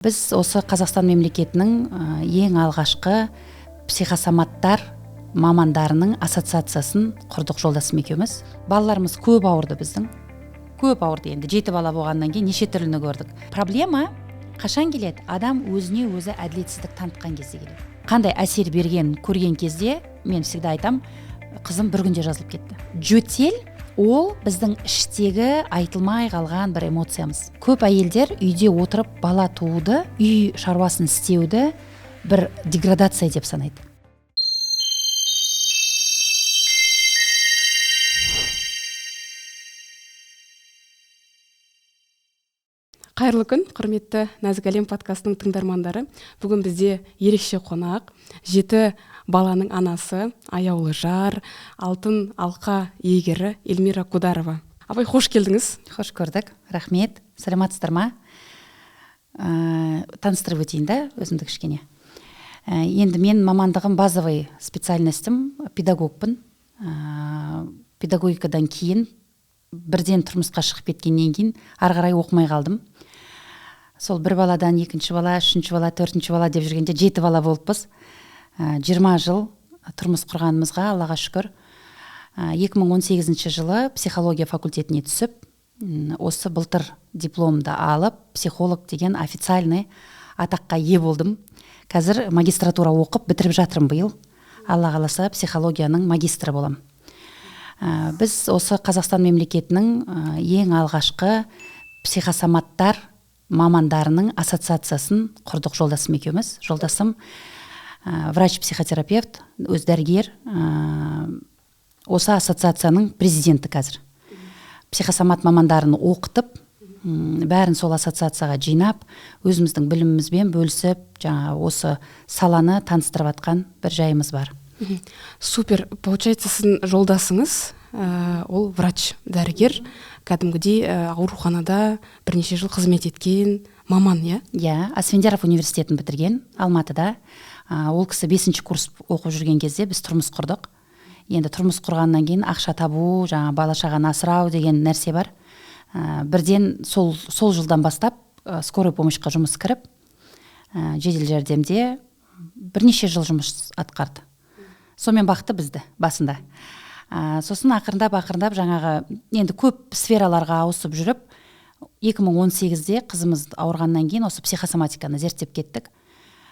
Біз осы Қазақстан мемлекетінің ең алғашқы психосоматтар мамандарының ассоциациясын құрдық жолдасым екеуміз. Балаларымыз көп ауырды біздің. Көп ауырды енді. 7 бала болғаннан кейін неше түрліні көрдік. Проблема қашан келеді? Адам өзіне өзі әділетсіздік танытқан кезде келеді. Қандай әсер берген көрген кезде, мен всегда айтам, қызым бір күнде жазылып кетті. Жөтел ол біздің іштегі айтылмай қалған бір эмоциямыз. Көп әйелдер үйде отырып бала тууды, үй шаруасын істеуді бір деградация деп санайды. Қайырлы күн, құрметті Нәзік әлем подкастының тыңдармандары. Бүгін бізде ерекше қонақ, 7 баланың анасы, аяулы жар, алтын алқа иегері Эльмира Кударова. Апай, қош келдіңіз. Қош көрдік, рахмет. Саламатсыздар ма? Таныстырып өтейін да өзімді кішкене. Енді мен мамандығым, базовый специальностім педагогпын. Педагогикадан кейін бірден тұрмысқа шығып кеткеннен кейін ары қарай оқымай қалдым. Сол бір баладан екінші бала, үшінші бала, төртінші бала деп жүргенде 7 бала болыппыз. 20 жыл тұрмыс құрғанымызға Аллаға шүкір. 2018 жылы психология факультетіне түсіп, осы былтыр дипломды алып, психолог деген официальный атаққа ие болдым. Қазір магистратура оқып бітіріп жатырмын биыл. Алла қаласа психологияның магистрі болам. Біз осы Қазақстан мемлекетінің ең алғашқы психосоматтар мамандарының ассоциациясын құрдық жолдасым екеуміз. Жолдасым врач-психотерапевт, өз дәрігер, осы ассоциацияның президенті қазір. Психосомат мамандарын оқытып, бәрін сол ассоциацияға жинап, өзіміздің білімімізбен бөлісіп, жаңа осы саланы таныстырып жатқан бір жайымыз бар. Супер. Получается, сіздің жолдасыңыз, ол врач, дәрігер, кәдімгідей ауруханада бірнеше жыл қызмет еткен маман, иә? Иә, Асфендияров университетін бітірген Алматыда. Ол кісі 5 курс оқып жүрген кезде біз тұрмыс құрдық. Енді тұрмыс құрғаннан кейін ақша табу, жаңа бала шағаны асырау деген нәрсе бар. Бірден сол жылдан бастап скорый помощьқа жұмыс кіріп, жедел жәрдемде бірнеше жыл жұмыс атқарды. Сонымен бақты бізді басында. Сосын ақырындап жаңағы енді көп сфераларға ауысып жүріп, 2018-де қызымыз ауырғаннан кейін осы психосоматиканы зерттеп кеттік.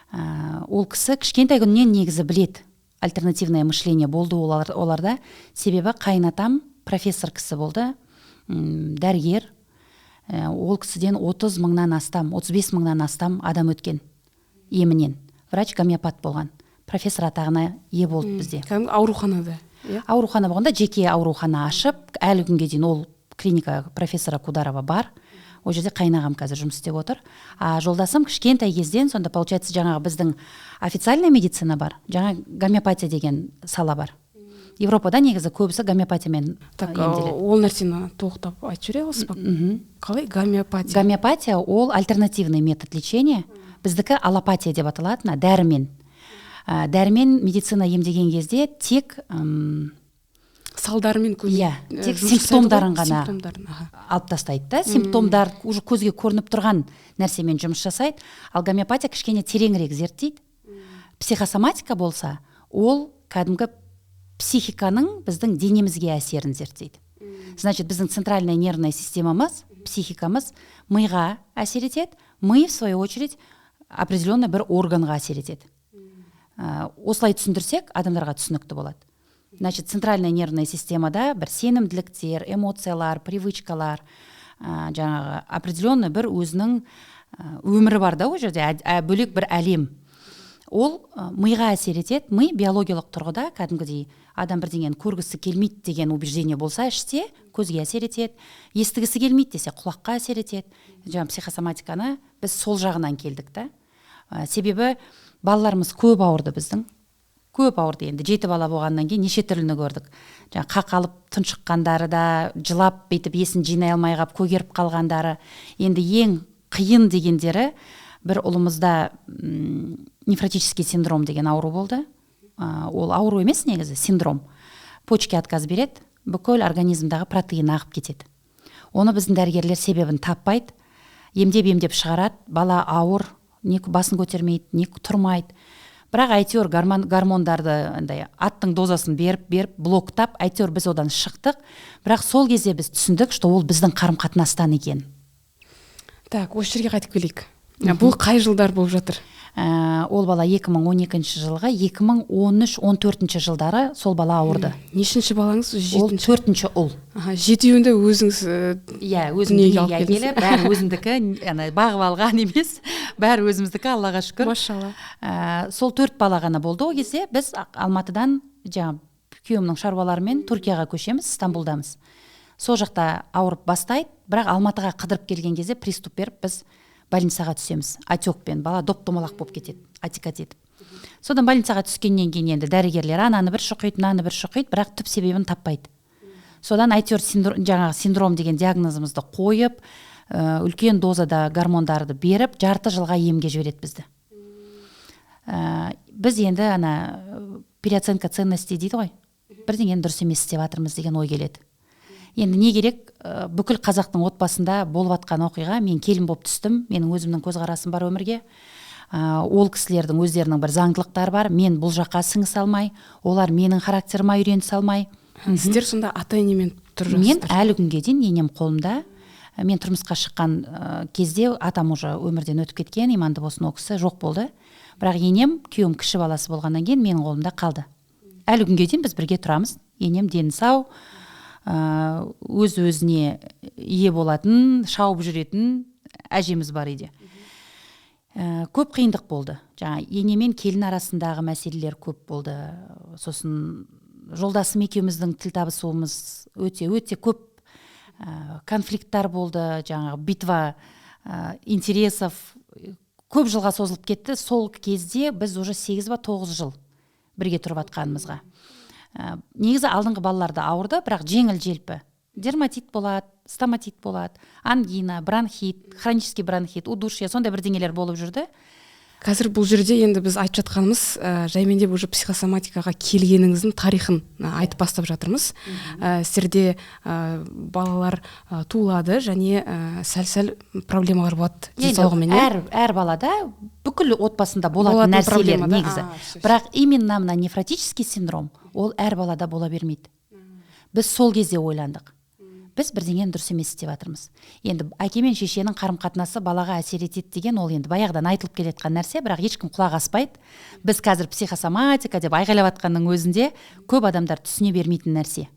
Ол кісі кішкентай күнінен негізі білет, альтернативное мышление болды оларда. Себебі қайынатам профессор кісі болды, дәрігер. Ол кісіден 30 мыңнан астам, 35 мыңнан астам адам өткен емінен. Врач гомеопат болған. Профессор атағына ие болды бізде. Кәдімгі ауруханада? Yeah. Аурухана болғанда жеке аурухана ашып, әлі күнге дейін ол клиника профессора Кударова бар. Ол жерде қайынағам қазір жұмыс істеп отыр. А жолдасым кішкентай кезден, сонда получается жаңағы біздің официальная медицина бар, жаңа гомеопатия деген сала бар. Европада негізі көбісі гомеопатиямен емделеді. Ол нәрсені тоқтап айтып жібере аласыз ба? Қалай гомеопатия? Гомеопатия ол альтернативный метод лечения. Біздікі аллопатия деп аталады, дәрімен. Дәрімен медицина емдеген кезде тек салдарымен көмек, тек симптомдарын ғана алып тастайды да. Симптомдар уже көзге көрініп тұрған нәрсемен жұмыс жасайды. Ал гомеопатия кішкене тереңірек зерттейді. Психосоматика болса, ол кәдімгі психиканың біздің денемізге әсерін зерттейді. Значит, біздің центральная нервная системамыз, психикамыз миға әсер етеді. Ми, в свою очередь, определенный бір органға әсер етеді. Осылай түсіндірсек, адамдарға түсінікті болады. Значит, центральная нервная системада бір сенімділіктер, эмоциялар, привычкалар, жаңағы определенный бір өзінің өмірі бар да ол жерде, бөлек бір әлем. Ол миға әсер етеді. Ми биологиялық тұрғыда кәдімгідей адам бірдеңені көргісі келмейді деген убеждение болса іште, көзге әсер етеді, естігісі келмейді десе құлаққа әсер етеді. Жаңа психосоматиканы біз сол жағынан келдік та. Себебі балаларымыз көп ауырды біздің. Көп ауырды енді. 7 бала болғаннан кейін неше түрліні көрдік. Жаңа қақалып тұншыққандары да, жылап бүйтіп есін жинай алмай қап көгеріп қалғандары. Енді ең қиын дегендері бір ұлымызда нефротический синдром деген ауру болды. Ол ауру емес негізі, синдром. Почки отказ береді, бүкіл организмдағы протеин ағып кетеді. Оны біздің дәрігерлер себебін таппайды. Емдеп-емдеп шығарады, бала ауыр, Не басын көтермейді, не тұрмайды. Бірақ әйтеуір гормондарды, андай аттың дозасын беріп беріп, блоктап, әйтеуір біз одан шықтық. Бірақ сол кезде біз түсіндік, что ол біздің қарым қатынастан екен. Так, осы жерге қайтып келейік. Бұл қай жылдар болып жатыр? Ол бала 2012 жылғы, 2013-14 жылдары сол бала ауырды. Нешінші балаңыз? Ол төртінші ұл. Аха, жетеуін де өзіңіз Иә, өзім дүниеге дүниеге алып келдіңіз. әкеліп, бәрі өзімдікі, ана бағып алған емес, бәрі өзіміздікі, Аллаға шүкір. Машалла. Сол төрт бала ғана болды. Ол кезде біз Алматыдан жаңа күйеуімнің шаруаларымен Түркияға көшеміз, Стамбулдамыз. Сол жақта ауырып бастайды, бірақ Алматыға қыдырып келген кезде приступ беріп, біз больницаға түсеміз отекпен. Бала доп домалақ болып кетеді, отекать етіп. Содан больницаға түскеннен кейін енді дәрігерлер ананы бір шұқиды, мынаны бір шұқиды, бірақ түп себебін таппайды. Содан әйтеуір синдром, жаңағы синдром деген диагнозымызды қойып, үлкен дозада гормондарды беріп, жарты жылға емге жібереді бізді. Біз енді ана переоценка ценностей дейді ғой, бірдеңені дұрыс емес істеп жатырмыз деген ой келеді. Енді не керек, бүкіл қазақтың отбасында болып жатқан оқиға. Мен келін болып түстім, менің өзімнің көзқарасым бар өмірге. Ол кісілердің өздерінің бір заңдылықтары бар. Мен бұл жаққа сіңісе алмай, олар менің характеріме үйренісе алмай. Сіздер сонда ата енемен тұрып Мен жатсыздар? әлі күнге дейін енем қолымда. Мен тұрмысқа шыққан кезде атам уже өмірден өтіп кеткен, иманды болсын, ол кісі жоқ болды. Бірақ енем, күйеуім кіші баласы болғаннан кейін, менің қолымда қалды. Әлі күнге дейін біз бірге тұрамыз. Енем дені сау, өз өзіне ие болатын, шауып жүретін әжеміз бар үйде. Көп қиындық болды. Жаңа ене мен келін арасындағы мәселелер көп болды. Сосын жолдасым екеуміздің тіл табысуымыз өте өте көп, конфликттар болды, жаңағы битва интересов көп жылға созылып кетті. Сол кезде біз уже 8 ба 9 жыл бірге тұрып жатқанымызға. Негізі алдыңғы балалар да ауырды, бірақ жеңіл желпі. Дерматит болады, стоматит болады, ангина, бронхит, хронический бронхит, удушье, сондай бірдеңелер болып жүрді. Қазір бұл жерде енді біз айтып жатқанымыз, жаймендеп уже психосоматикаға келгеніңіздің тарихын айтып бастап жатырмыз. Сіздерде балалар туылады және сәл-сәл проблемалар болады денсаулығымен, иә? Әр балада, бүкіл отбасында болатын Болатын нәрселер проблема, да? негізі. А, всё, всё. Бірақ именно мына нефротический синдром, ол әр балада бола бермейді. Біз сол кезде ойландық. Біз бірдеңені дұрыс емес істеп жатырмыз. Енді әке мен шешенің қарым қатынасы балаға әсер етеді деген ол енді баяғыдан айтылып келе жатқан нәрсе, бірақ ешкім құлақ аспайды. Біз қазір психосоматика деп айғайлап жатқанның өзінде көп адамдар түсіне бермейтін нәрсе.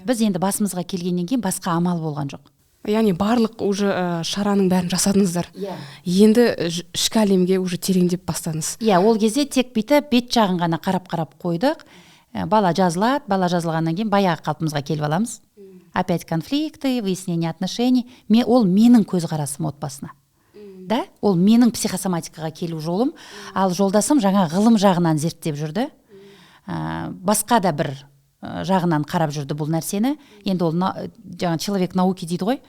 Біз енді басымызға келгеннен кейін басқа амал болған жоқ. Яғни барлық уже шараның бәрін жасадыңыздар. Иә. Енді ішкі әлемге уже тереңдеп бастадыңыз. Иә, ол кезде тек бүйтіп бет жағын ғана қарап-қарап қойдық. Бала жазылады, бала жазылғаннан кейін баяғы қалпымызға келіп аламыз. Опять конфликты, выяснение отношений. Ол менің көзқарасым отбасына. Да? Ол менің психосоматикаға келу жолым. Ал жолдасым жаңа ғылым жағынан зерттеп жүрді. Басқа да бір жағынан қарап жүрді бұл нәрсені. Енді ол жаңа человек науки дейді ғой.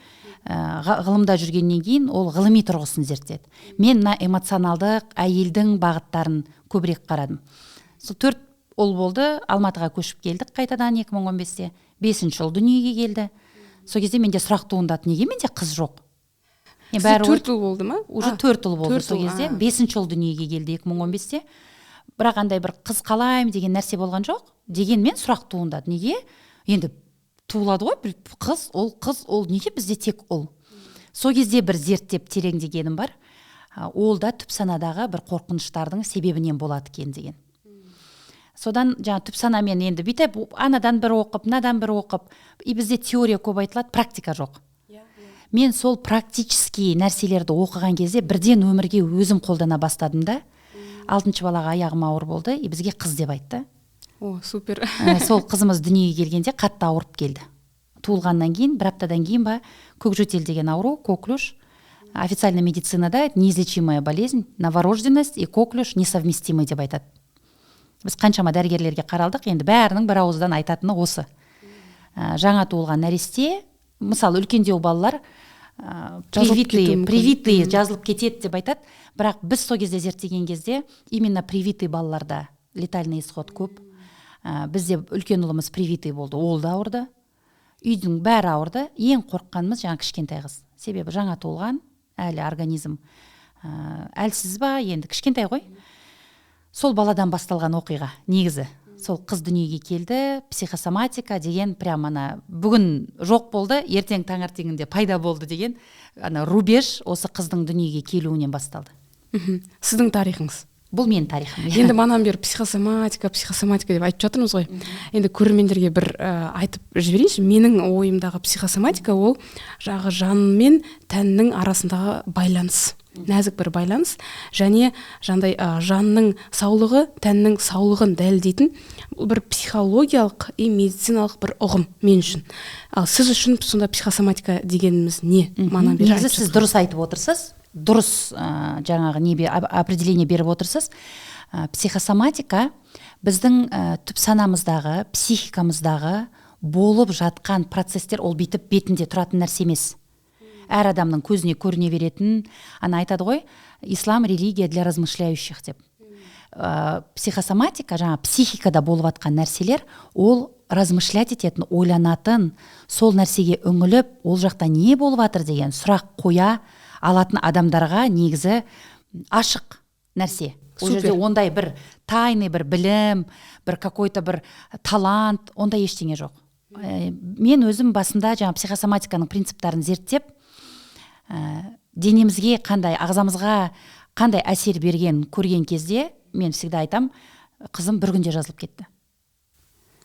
Ғылымда жүргеннен кейін ол ғылыми тұрғысын зерттеді. Мен мына эмоционалдық әйелдің бағыттарын көбірек қарадым. Сол 4 ұл болды, Алматыға көшіп келдік қайтадан 2015-те. 5-ші ұл дүниеге келді. Сол кезде менде сұрақ туындады, неге менде қыз жоқ? Сізде бәрі 4 ұл болды ма? Уже А, 4 ұл болды 4 сол ұл, кезде. а. 5-ші ұл дүниеге келді 2015-те. Бірақ андай бір қыз қалаймын деген нәрсе болған жоқ. Дегенмен сұрақ туындады. Неге? Енді туылады ғой, бір қыз, ұл, қыз, ұл. Неге бізде тек ұл? Сол кезде бір зерттеп тереңдегенім бар. Ол да түп санадағы бір қорқыныштардың себебінен болады екен деген. Содан жаңа түп санамен енді бүйтіп анадан бір оқып, мынадан бір оқып, и бізде теория көп айтылады, практика жоқ. Мен сол практический нәрселерді оқыған кезде бірден өмірге өзім қолдана бастадым да. 6-шы балаға аяғым ауыр болды, и бізге қыз деп айтты. О, супер. Сол қызымыз дүниеге келгенде қатты ауырып келді. Туылғаннан кейін, бір аптадан кейін ба, көкжөтел деген ауру, коклюш. Официальная медицинада неизлечимая болезнь, новорожденность и коклюш несовместимы деп айтады. Біз қаншама дәрігерлерге қаралдық, енді бәрінің бір ауыздан айтатыны осы. Жаңа туылған нәресте, мысалы, үлкендеу балалар, Жазылып кетуі мүмкін. привитые жазылып кетеді деп айтады. Бірақ біз сол кезде зерттеген кезде именно привитый балаларда летальный исход көп. Бізде үлкен ұлымыз привитый болды, ол да ауырды. Үйдің бәрі ауырды. Ең қорыққанымыз жаңа кішкентай қыз. Себебі жаңа туылған, әлі организм Әлсіз ба енді, кішкентай ғой. Сол баладан басталған оқиға негізі. Сол қыз дүниеге келді, психосоматика деген прям ана бүгін жоқ болды, ертең таңертеңінде пайда болды деген ана рубеж осы қыздың дүниеге келуінен басталды. Сіздің тарихыңыз. Бұл менің тарихым. Енді манадан бері психосоматика, психосоматика деп айтып жатырмыз ғой. Енді көрермендерге бір айтып жіберейінші. Менің ойымдағы психосоматика ол жағы жан мен тәннің арасындағы байланыс, нәзік бір байланыс және жандай жанның саулығы тәннің саулығын дәлелдейтін бұл бір психологиялық и медициналық бір ұғым мен үшін. Ал сіз үшін сонда психосоматика дегеніміз не? Манадан бері Негізі айтып сіз жатқан. дұрыс айтып отырсыз, дұрыс жаңағы не определение беріп отырсыз. Психосоматика біздің түп санамыздағы, психикамыздағы болып жатқан процесстер. Ол бүйтіп бетінде тұратын нәрсе емес, әр адамның көзіне көріне беретін. Ана айтады ғой, ислам — религия для размышляющих деп. Психосоматика жаңа психикада болып жатқан нәрселер, ол размышлять ететін, ойланатын, сол нәрсеге үңіліп, ол жақта не болып жатыр деген сұрақ қоя алатын адамдарға негізі ашық нәрсе. Ол жерде ондай бір тайный бір білім, бір какой-то бір талант, ондай ештеңе жоқ. Мен өзім басында жаңа психосоматиканың принциптарын зерттеп, денемізге қандай, ағзамызға қандай әсер берген көрген кезде, мен всегда айтам, қызым бір күнде жазылып кетті.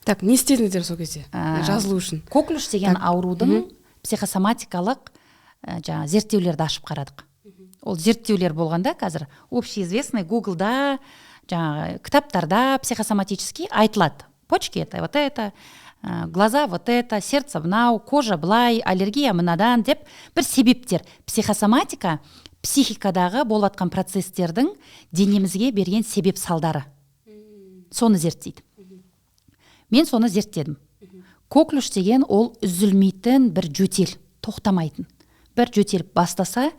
Так, не істедіңіздер сол кезде жазылу үшін? Коклюш деген аурудың психосоматикалық жаңа зерттеулерді ашып қарадық. Ол зерттеулер болғанда, қазір общеизвестный, гуглда, жаңағы кітаптарда психосоматический айтылады: почки — это вот это, глаза — вот это, сердце мынау, кожа былай, аллергия мынадан деп бір себептер. Психосоматика — психикадағы болып жатқан процесстердің денемізге берген себеп салдары, соны зерттейді. Мен соны зерттедім. Коклюш деген ол үзілмейтін бір жөтел, тоқтамайтын бір жөтел. Бастаса,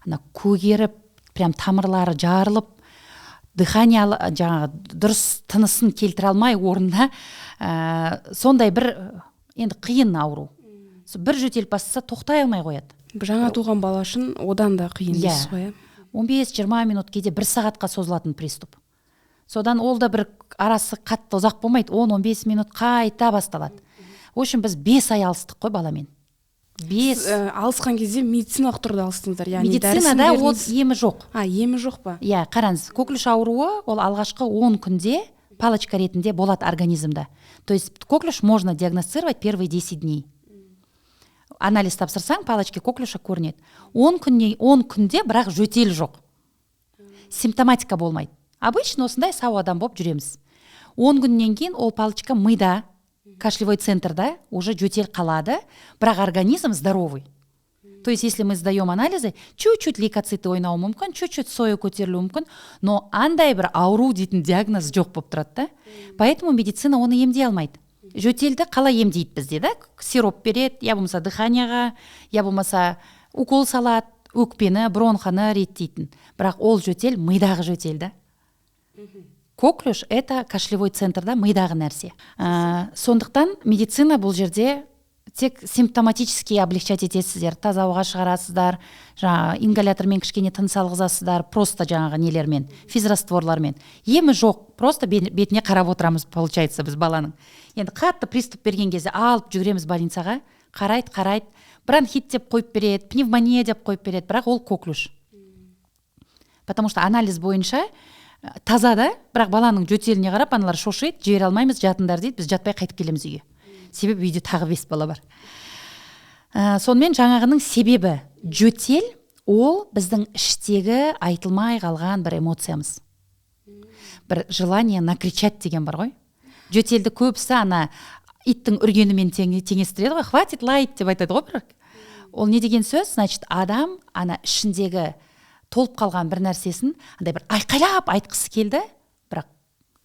ана көгеріп, прям тамырлары жарылып, дыхание, жаңағы дұрыс тынысын келтіре алмай орнына, сондай бір енді қиын ауру. Бір жөтеліп бастаса, тоқтай алмай қояды. Жаңа туған бала үшін одан да қиын дейсіз ғой, иә? 15-20 минут, кейде бір сағатқа созылатын приступ. Содан ол да бір арасы қатты ұзақ болмайды, 10-15 минут, қайта басталады. В общем, біз 5 ай алыстық қой баламен, 5. Сіз, алысқан кезде медициналық тұрғыда алыстыңыздар, яғни Медицинада дәрісін ол бердіңіз. Емі жоқ. А, емі жоқ па? Иә, қараңыз, коклюш ауруы ол алғашқы 10 күнде палочка ретінде болады организмда. То есть коклюш можно диагностировать первые 10 дней. Анализ тапсырсаң, палочки коклюша көрінеді 10 күнне. 10 күнде бірақ жөтел жоқ, симптоматика болмайды, обычно осындай сау адам болып жүреміз. 10 күннен кейін ол палочка мида, кашлевой центрда уже жөтел қалады, бірақ организм здоровый. То есть если мы сдаем анализы, чуть-чуть лейкоциты ойнауы мүмкін, чуть-чуть СОЭ көтерілуі мүмкін, но андай бір ауру дейтін диагноз жоқ болып тұрады да. Поэтому медицина оны емдей алмайды. Жөтелді қалай емдейді бізде да? Сироп береді, я болмаса дыханияға, я болмаса укол салады, өкпені, бронханы реттейтін. Бірақ ол жөтел мидағы жөтел да. Коклюш — это кашлевой центрда, мидағы нәрсе. Сондықтан медицина бұл жерде тек симптоматически облегчать етесіздер, таза ауаға шығарасыздар, жаңағы ингалятормен кішкене тыныс алғызасыздар, просто жаңағы нелермен, физрастворлармен. Емі жоқ, просто бетіне қарап отырамыз, получается, біз баланың. Енді қатты приступ берген кезде алып жүгіреміз больницаға, қарайды, қарайды, бронхит деп қойып береді, пневмония деп қойып береді, бірақ ол коклюш, потому что анализ бойынша таза да. Бірақ баланың жөтеліне қарап аналар шошиды, жібере алмаймыз, жатыңдар дейді. Біз жатпай қайтып келеміз үйге, себебі үйде тағы бес бала бар. Сонымен жаңағының себебі жөтел, ол біздің іштегі айтылмай қалған бір эмоциямыз, бір желание накричать деген бар ғой. Жөтелді көбісі ана иттің үргенімен теңестіреді ғой, «хватит лаять» деп айтады ғой. Бірақ ол не деген сөз? Значит, адам ана ішіндегі толып қалған бір нәрсесін андай бір айқайлап айтқысы келді, бірақ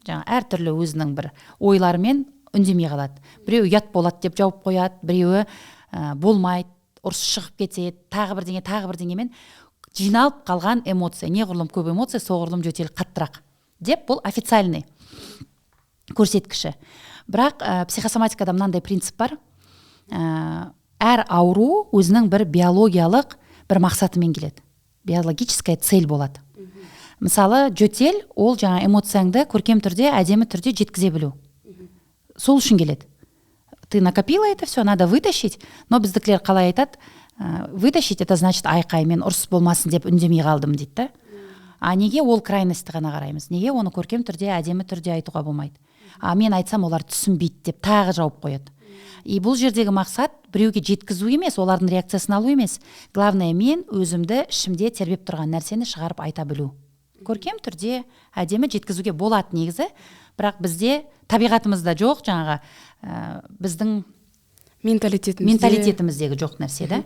жаңа әртүрлі өзінің бір ойларымен үндемей қалады. Біреу ұят болады деп жауып қояды, біреуі болмайды, ұрыс шығып кетеді, тағы бірдеңе, тағы бірдеңемен жиналып қалған эмоция. Неғұрлым көп эмоция, соғұрлым жөтел қаттырақ деп, бұл официальный көрсеткіші. Бірақ психосоматикада мынандай принцип бар: әр ауру өзінің бір биологиялық бір мақсатымен келеді. Биологическая цель болады. Мысалы, жөтел ол жаңа эмоцияңды көркем түрде, әдемі түрде жеткізе білу, сол үшін келеді. Ты накопила это все, надо вытащить. Но біздікілер қалай айтады? Вытащить — это значит айқаймен, ұрыс болмасын деп үндемей қалдым дейді да. А неге ол крайностьті ғана қараймыз? Неге оны көркем түрде, әдемі түрде айтуға болмайды? А мен айтсам, олар түсінбейді деп тағы жауып қояды. И бұл жердегі мақсат біреуге жеткізу емес, олардың реакциясын алу емес. Главное, мен өзімді ішімде тербеп тұрған нәрсені шығарып айта білу. Көркем түрде, әдемі жеткізуге болады негізі, бірақ бізде табиғатымызда жоқ жаңағы, біздің менталитетімізде. Менталитетіміздегі жоқ нәрсе да.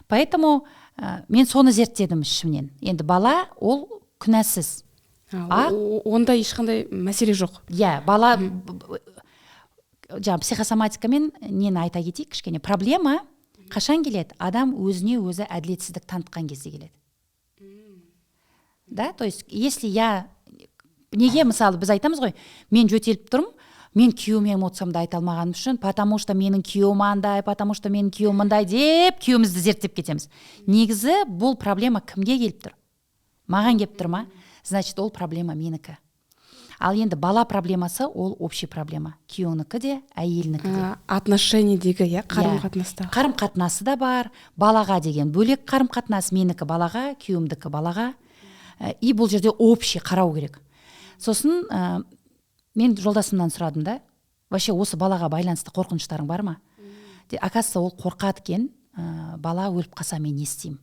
Поэтому мен соны зерттедім ішімнен. Енді бала ол күнәсіз. Онда ешқандай мәселе жоқ. Иә, бала жаңағы психосоматикамен нені айта кетейік кішкене. Проблема қашан келеді? Адам өзіне өзі әділетсіздік танытқан кезде келеді да. То есть если я неге, мысалы, біз айтамыз ғой: мен жөтеліп тұрмын, мен күйеуіме эмоциямды айта алмағаным үшін, потому что менің күйеуім андай, потому что менің күйеуім мындай деп күйеуімізді зерттеп кетеміз. Негізі бұл проблема кімге келіп тұр? Маған келіп тұр ма? Значит, ол проблема менікі. Ал енді бала проблемасы ол общий проблема, күйеуінікі де, әйелінікі де. Отношениедегі, иә, қарым қатынаста. Қарым қатынасы да бар, балаға деген бөлек қарым қатынас, менікі балаға, күйеуімдікі балаға. И бұл жерде общий қарау керек. Сосын мен жолдасымнан сұрадым да: вообще осы балаға байланысты қорқыныштарың бар ма? Оказывается, ол қорқады екен, бала өліп қалса, мен не істеймін,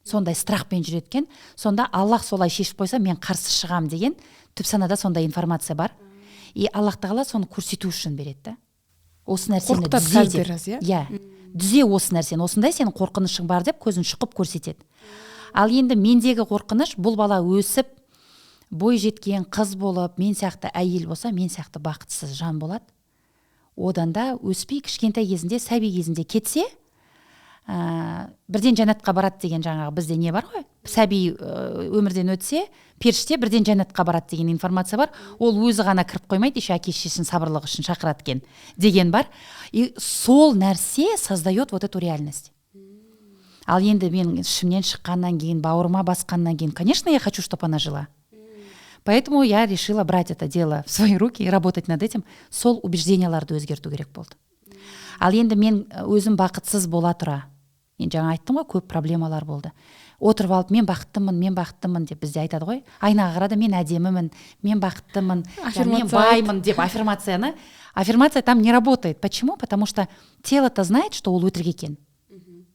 сондай страхпен жүреді екен. Сонда Аллах солай шешіп қойса, мен қарсы шығам деген түп санада сондай информация бар. И Аллах тағала соны көрсету үшін береді да осы нәрсені. Қорқытады. Түзе Каждый деп. раз, иә. Иә, түзе осы нәрсені, осындай сенің қорқынышың бар деп көзін шұқып көрсетеді. Ал енді мендегі қорқыныш: бұл бала өсіп, бой жеткен қыз болып, мен сияқты әйел болса, мен сияқты бақытсыз жан болады. Одан да өспей, кішкентай кезінде, сәби кезінде кетсе, бірден жәннатқа барады деген жаңағы бізде не бар ғой, сәби өмірден өтсе, періште бірден жәннатқа барады деген информация бар. Ол өзі ғана кіріп қоймайды, еще әке шешесін сабырлығы үшін шақырады екен деген бар. И сол нәрсе создает вот эту реальность. Ал енді мен ішімнен шыққаннан кейін, бауырыма басқаннан кейін, конечно, я хочу, чтобы она жила. Поэтому я решила брать это дело в свои руки и работать над этим. Сол убежденияларды өзгерту керек болды. Ал енді мен өзім бақытсыз бола тұра, мен жаңа айттым ғой, көп проблемалар болды, отырып алып мен бақыттымын, мен бақыттымын деп, бізде айтады ғой, айнаға қарады, мен әдемімін, мен бақыттымын, мен Аффирмация. баймын деп аффирмацияны. Аффирмация там не работает. Почему? Потому что тело то знает, что ол өтірік екен.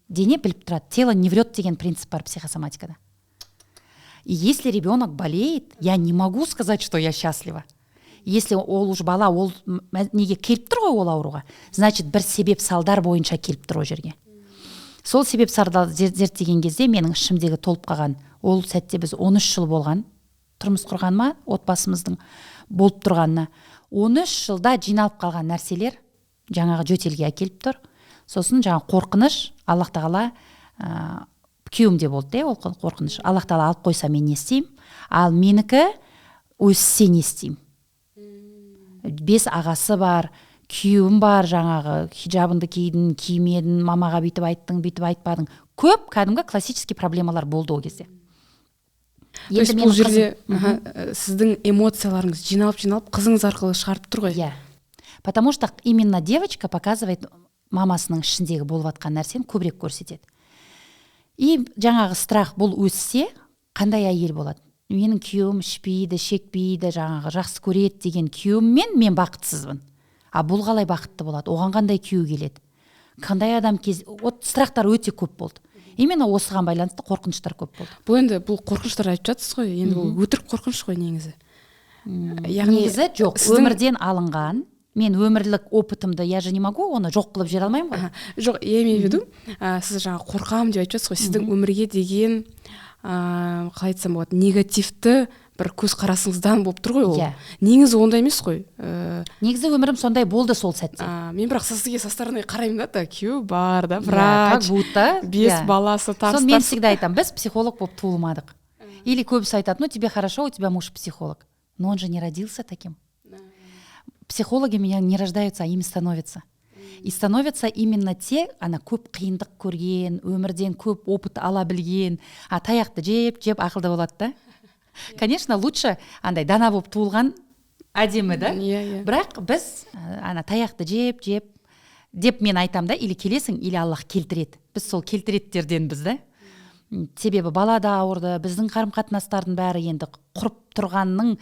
Дене біліп тұрады, тело не врет деген принцип бар психосоматикада. И если ребенок болеет, я не могу сказать, что я счастлива. Если ол уже бала, ол неге келіп тұр ғой ол ауруға, значит, бір себеп салдар бойынша келіп тұр ол жерге. Сол себеп салдарды зерттеген кезде менің ішімдегі толып қалған, ол сәтте біз 13 жыл болған тұрмыс құрғаныма, отбасымыздың болып тұрғанына, 13 жылда жиналып қалған нәрселер жаңағы жөтелге әкеліп тұр. Сосын жаңа қорқыныш, Аллах тағала, күйеуімде болды де ол қорқыныш, Аллах тағала алып қойса, мен не істеймін? Ал менікі өссе, не істеймін? Бес ағасы бар, күйеуім бар, жаңағы хиджабыңды кидің, кимедің, мамаға бүйтіп айттың, бүйтіп айтпадың, көп кәдімгі классический проблемалар болды ол кезде. То есть Енді бұл менің жерде қызым- аха, сіздің эмоцияларыңыз жиналып, жиналып қызыңыз арқылы шығарып тұр ғой. Иә, потому что именно девочка показывает, мамасының ішіндегі болып жатқан нәрсені көбірек көрсетеді. И жаңағы страх: бұл өссе, қандай әйел болады? Менің күйеуім ішпейді, шекпейді, жаңағы жақсы көреді деген күйеуіммен мен бақытсызбын, а бұл қалай бақытты болады? Оған қандай күйеу келеді, қандай адам кез? Вот страхтар өте көп болды, именно осыған байланысты қорқыныштар көп болды. Бұл енді, бұл қорқыныштар айтып жатсыз ғой, енді бұл өтірік қорқыныш қой негізі, яғни Негізі жоқ. Өмірден алынған, мен өмірлік опытымды, я же не могу оны жоқ қылып жібере алмаймын ғой. Аха. Жоқ, я имею в виду, сіз жаңа қорқамын деп айтып жатсыз ғой, сіздің өмірге деген, қалай айтсам болады, негативті бір көзқарасыңыздан болып тұр ғой ол. Иә. Негізі ондай емес қой. Негізі өмірім сондай болды сол сәтте. Мен бірақ сізге со стороны қараймын да, күйеуі бар да, Иә, врач, как будто бес иә. баласы, тарс Соны мен тарс. всегда айтамын: біз психолог болып туылмадық. Или көбісі айтады: ну, тебе хорошо, у тебя муж психолог. Но он же не родился таким. Психологи меня не рождаются, а ими становятся. И становятся именно те, ана көп қиындық көрген, өмірден көп опыт ала білген, а таяқты жеп жеп ақылды болады да. Конечно, лучше андай дана болып туылған әдемі да. Иә, иә. Бірақ біз ана таяқты жеп жеп деп мен айтам да, или келесің, или Аллах келтіреді. Біз сол келтіреттерденбіз да. Себебі бала да ауырды, біздің қарым қатынастардың бәрі енді құрып тұрғанның,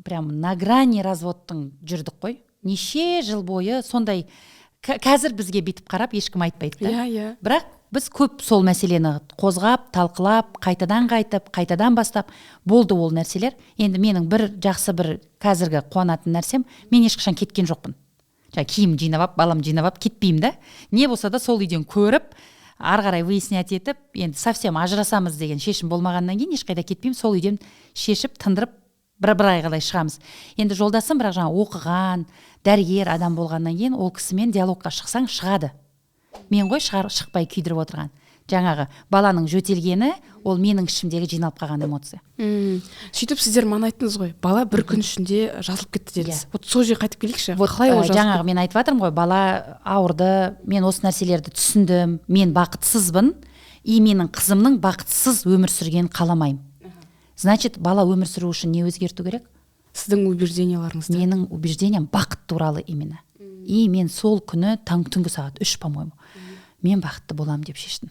прям на грани разводтың жүрдік қой неше жыл бойы. Сондай қазір бізге бүйтіп қарап ешкім айтпайды да. иә иә Бірақ біз көп сол мәселені қозғап, талқылап, қайтадан қайтып, қайтадан бастап болды ол нәрселер. Енді менің бір жақсы, бір қазіргі қуанатын нәрсем, мен ешқашан кеткен жоқпын. Жаңа киім жинап алып, балам жинап алып кетпеймін да. Не болса да, сол үйден көріп, ары қарай выяснять етіп, енді совсем ажырасамыз деген шешім болмағаннан кейін ешқайда кетпеймін. Сол үйден шешіп, тындырып, бір айға шығамыз. Енді жолдасым бірақ жаңа оқыған, дәрігер адам болғаннан кейін, ол кісімен диалогқа шықсаң, шығады. Мен ғой шықпай күйдіріп отырған. Жаңағы баланың жөтелгені ол менің ішімдегі жиналып қалған эмоция. Сөйтіп сіздер мана айттыңыз ғой, бала бір күн ішінде жазылып кетті дедіңіз. Иә. Вот сол жерге қайтып келейікші. Вот. Қалай ол жазылып? Жаңағы мен айтып жатырмын ғой, бала ауырды, мен осы нәрселерді түсіндім, мен бақытсызбын и менің қызымның бақытсыз өмір сүргенін қаламаймын. Значит, бала өмір сүру үшін не өзгерту керек? Сіздің убежденияларыңызды. Менің убеждениям бақыт туралы именно. И мен сол күні таң, түнгі сағат 3, по моему, мен бақытты боламын деп шештім.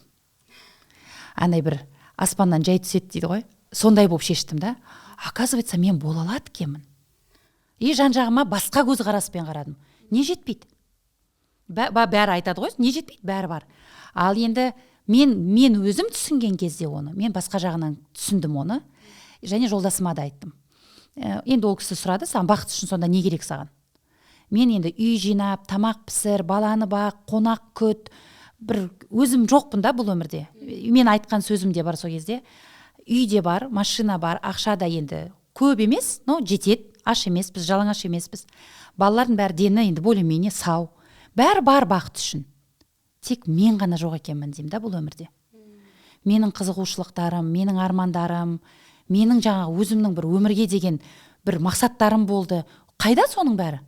Андай бір аспаннан жай түседі дейді ғой, сондай болып шештім да. Оказывается, мен бола алады екенмін. И жан жағыма басқа көзқараспен қарадым. Не жетпейді? Бәрі айтады ғой, не жетпейді, бәрі бар. Ал енді мен өзім түсінген кезде оны мен басқа жағынан түсіндім оны және жолдасыма да айттым. Енді ол кісі сұрады: «Саған бақыт үшін сонда не керек саған?» Мен енді үй жинап, тамақ пісір, баланы бақ, қонақ күт, бір өзім жоқпын да бұл өмірде. Мен айтқан сөзім де бар сол кезде: үй де бар, машина бар, ақша да енді көп емес, но жетеді, аш емеспіз, жалаңаш емеспіз, балалардың бәрі дені енді более менее сау, бәрі бар бақыт үшін, тек мен ғана жоқ екенмін деймін да бұл өмірде. Менің қызығушылықтарым, менің армандарым, менің жаңағы өзімнің бір өмірге деген бір мақсаттарым болды. Қайда соның бәрі?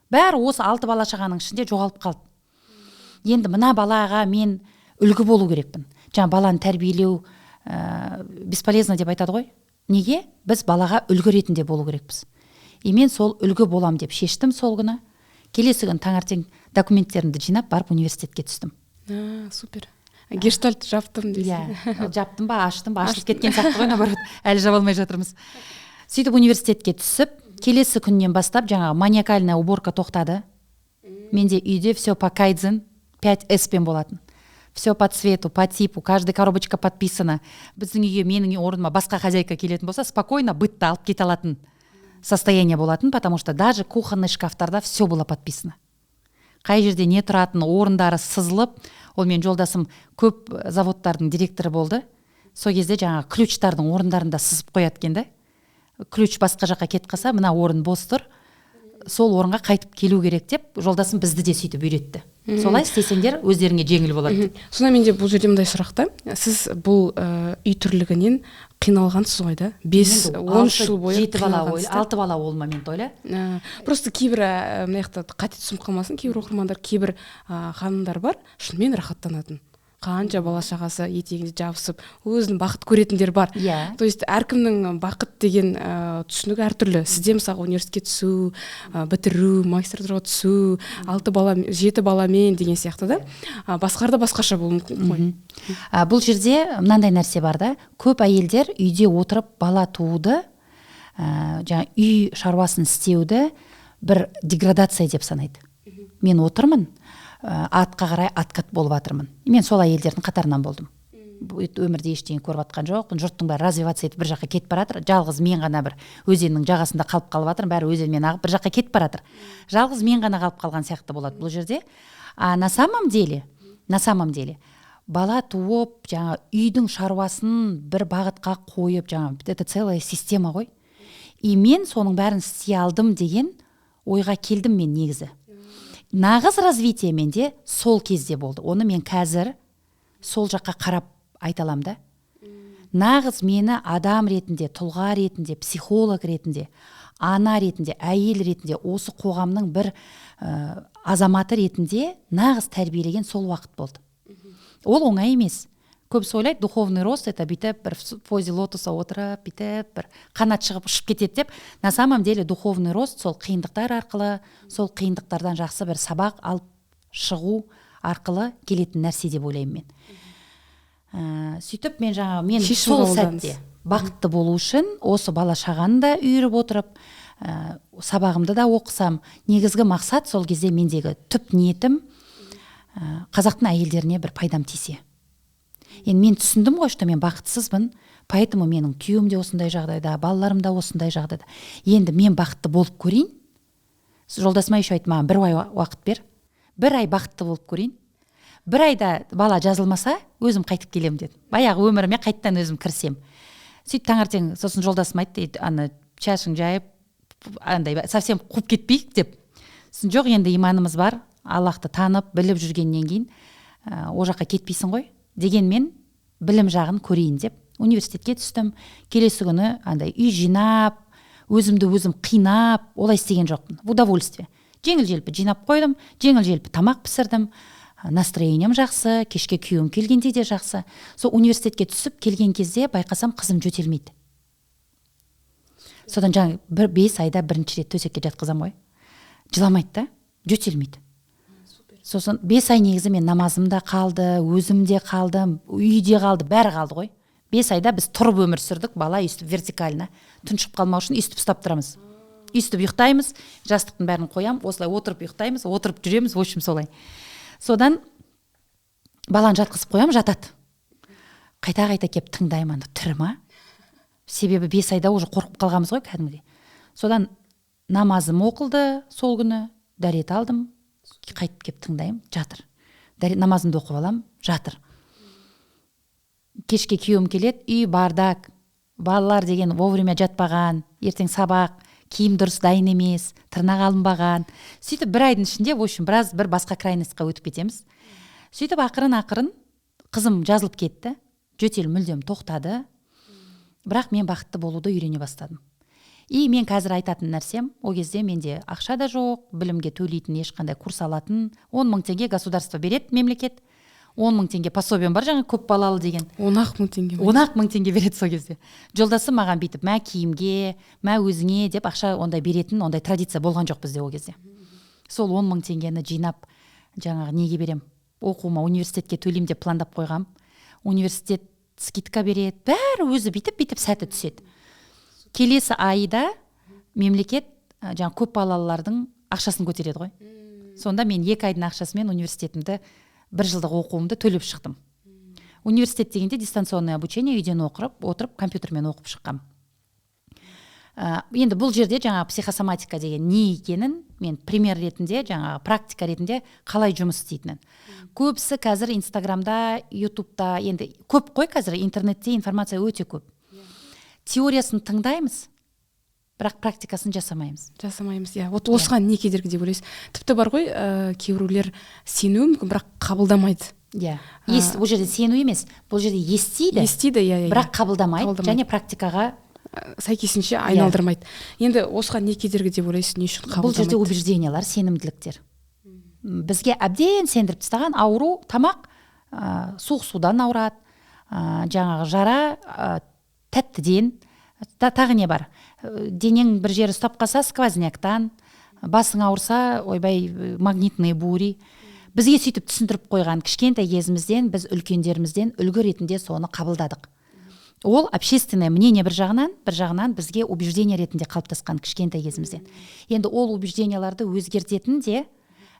Бәрі осы алты бала шағаның ішінде жоғалып қалды. Енді мына балаға мен үлгі болу керекпін. Жаңа баланы тәрбиелеу бесполезно деп айтады ғой. Неге? Біз балаға үлгі ретінде болу керекпіз. И мен сол үлгі болам деп шештім сол күні. Келесі күні таңертең документтерімді жинап барып, университетке түстім. А, супер, гештальт жаптым дейсіз. Иә, жаптым ба, аштым ба, ашылып кеткен сияқты ғой, наоборот, әлі жаба алмай жатырмыз. Сөйтіп университетке түсіп, келесі күннен бастап жаңағы маниакальная уборка тоқтады. Менде үйде все по кайдзен 5 с пен болатын, все по цвету, по типу, каждая коробочка подписана. Біздің үйге менің орныма басқа хозяйка келетін болса, спокойно бытты алып кете алатын состояние болатын, потому что даже кухонный шкафтарда все было подписано, қай жерде не тұратын, орындары сызылып. Ол менің жолдасым көп заводтардың директоры болды. Сол кезде жаңағы ключтардың орындарын да сызып қояды екен да. Ключ басқа жаққа кетіп қалса, мына орын бос тұр, сол орынға қайтып келу керек деп жолдасым бізді де сөйтіп үйретті. Солай істесеңдер, өздеріңе жеңіл болады деп. Сонда менде бұл жерде мындай сұрақ та: сіз бұл үй тірлігінен қиналғансыз ғой да, 5 Енді 10 алты, жыл бойы жеті бала. Қиналғансыз Ойла, да? алты бала ол момент, ойла. Просто кейбір мына жақта қате түсініп қалмасын кейбір оқырмандар, кейбір ханымдар бар шынымен рахаттанатын, қанша бала шағасы етегінде жабысып, өзін бақыт көретіндер бар. То есть әркімнің бақыт деген түсінігі әртүрлі. Сізде, мысалға, университетке түсу, бітіру, магистратураға түсу, алты бала, жеті баламен деген сияқты да. Басқаларда басқаша болуы мүмкін ғой. Бұл жерде мынандай нәрсе бар да: көп әйелдер үйде отырып бала тууды, жаңа үй шаруасын істеуді бір деградация деп санайды. Мен отырмын, атқа қарай откат болып жатырмын. Мен сол әйелдердің қатарынан болдым. Өмірде ештеңе көріп жатқан жоқпын, жұрттың бәрі развиваться етіп бір жаққа кетіп бара жатыр, жалғыз мен ғана бір өзеннің жағасында қалып қалып жатырмын. Бәрі өзенмен ағып бір жаққа кетіп бара жатыр, жалғыз мен ғана қалып қалған сияқты болады бұл жерде. А на самом деле бала туып, жаңа үйдің шаруасын бір бағытқа қойып, жаңа это целая система ғой. И мен соның бәрін істей алдым деген ойға келдім. Мен негізі нағыз развитие менде сол кезде болды. Оны мен қазір сол жаққа қарап айта аламын да. Нағыз мені адам ретінде, тұлға ретінде, психолог ретінде, ана ретінде, әйел ретінде, осы қоғамның бір азаматы ретінде нағыз тәрбиелеген сол уақыт болды. Ол оңай емес. Көбісі ойлайды, духовный рост — это бүйтіп бір в позе лотоса отырып, бүйтіп бір қанат шығып ұшып кетеді деп. На самом деле духовный рост сол қиындықтар арқылы, сол қиындықтардан жақсы бір сабақ алып шығу арқылы келетін нәрсе деп ойлаймын мен. Сөйтіп мен жаңағы мен Шешім сол қабылдадыңыз. сәтте бақытты болу үшін осы бала шағаны да үйіріп отырып, сабағымды да оқысам, негізгі мақсат сол кезде мендегі түп ниетім қазақтың әйелдеріне бір пайдам тисе. Енді мен түсіндім ғой, что мен бақытсызбын, поэтому менің күйеуім де осындай жағдайда, балаларым да осындай жағдайда. Енді мен бақытты болып көрейін. Жолдасыма еще айттым: «Маған бір ай уақыт бер, бір ай бақытты болып көрейін. Бір айда бала жазылмаса, өзім қайтып келемін», — дедім. Баяғы өміріме қайтадан өзім кірісемін. Сөйтіп таңертең сосын жолдасым айтты: «Ана шашың жайып, андай совсем қуып кетпейік», — деп. Сосын: «Жоқ, енді иманымыз бар, Аллахты танып біліп жүргеннен кейін ол жаққа кетпейсің ғой», — дегенмен білім жағын көрейін деп университетке түстім. Келесі күні андай үй жинап, өзімді өзім қинап, олай істеген жоқпын. В удовольствие жеңіл желпі жинап қойдым, жеңіл желпі тамақ пісірдім, настроением жақсы, кешке күйеуім келгенде де жақсы. Сол университетке түсіп келген кезде байқасам, қызым жөтелмейді. Содан жаңа бір 5 айда бірінші рет төсекке жатқызамын ғой, жыламайды да, жөтелмейді. Сосын 5 ай негізі мен намазым да қалды, өзім де қалдым, үй де қалды, бәрі қалды ғой. 5 айда біз тұрып өмір сүрдік. Бала өйстіп вертикально тұншығып қалмау үшін өйстіп ұстап тұрамыз, өйстіп ұйықтаймыз, жастықтың бәрін қоямын, осылай отырып ұйықтаймыз, отырып жүреміз, в общем, солай. Содан баланы жатқызып қоямын, жатады. Қайта қайта келіп тыңдаймын, ана тірі ма? Себебі 5 айда уже қорқып қалғанбыз ғой кәдімгідей. Содан намазым оқылды сол күні, дәрет алдым, қайтып келіп тыңдаймын, жатыр. Намазымды оқып аламын, жатыр. Кешке күйеуім келеді, үй бардак, балалар деген вовремя жатпаған, ертең сабақ, киім дұрыс дайын емес, тырнақ алынбаған. Сөйтіп бір айдың ішінде, в общем, біраз бір басқа крайность қа өтіп кетеміз. Сөйтіп ақырын ақырын қызым жазылып кетті, жөтел мүлдем тоқтады, бірақ мен бақытты болуды үйрене бастадым. И мен қазір айтатын нәрсем: ол кезде менде ақша да жоқ, білімге төлейтін ешқандай курс алатын. 10 000 теңге государство береді, мемлекет, 10 000 теңге пособием бар жаңа көп балалы деген. 10 ақ мың теңге ма? 10 ақ мың теңге береді сол кезде. Жолдасым маған бүйтіп мә киімге, мә өзіңе деп ақша ондай беретін, ондай традиция болған жоқ бізде ол кезде. Сол 10 000 теңгені жинап, жаңағы неге берем, оқуыма, университетке төлеймін деп пландап қойғам. Университет скидка береді, бәрі өзі бүйтіп бүйтіп сәті түседі. Келесі айда мемлекет жаңағы көп балалылардың ақшасын көтереді ғой. Сонда мен 2 айдың ақшасымен университетімді, бір жылдық оқуымды төлеп шықтым. Университет дегенде дистанционное обучение, үйден оқырып отырып, компьютермен оқып шыққам. Енді бұл жерде жаңағы психосоматика деген не екенін мен пример ретінде, жаңағы практика ретінде қалай жұмыс істейтінін. Көбісі қазір Инстаграмда, Ютубта, енді көп қой қазір интернетте информация өте көп. Теориясын тыңдаймыз, бірақ практикасын жасамаймыз. Жасамаймыз, иә. Вот осыған не кедергі деп ойлайсыз? Тіпті бар ғой, кейбіреулер сенуі мүмкін, бірақ қабылдамайды. Иә, бұл жерде сену емес, бұл жерде естиді. Естиді, иә, иә. Бірақ қабылдамайды, Қабылдамайды. және практикаға Сәйкесінше айналдырмайды. Енді осыған не кедергі деп ойлайсыз, не үшін Бұл жерде қабылдамайды? убеждения лар, сенімділіктер. Бізге әбден сендіріп тастаған: ауру тамақ, суық судан ауырады, жаңағы жара тәттіден, тағы не бар, денең бір жері ұстап қалса, сквозняк тан, басың ауырса, ойбай, магнитные бури. Бізге сөйтіп түсіндіріп қойған кішкентай кезімізден, біз үлкендерімізден үлгі ретінде соны қабылдадық. Ол общественное мнение бір жағынан, бір жағынан бізге убеждение ретінде қалыптасқан кішкентай кезімізден. Енді ол убеждения ларды өзгертетін де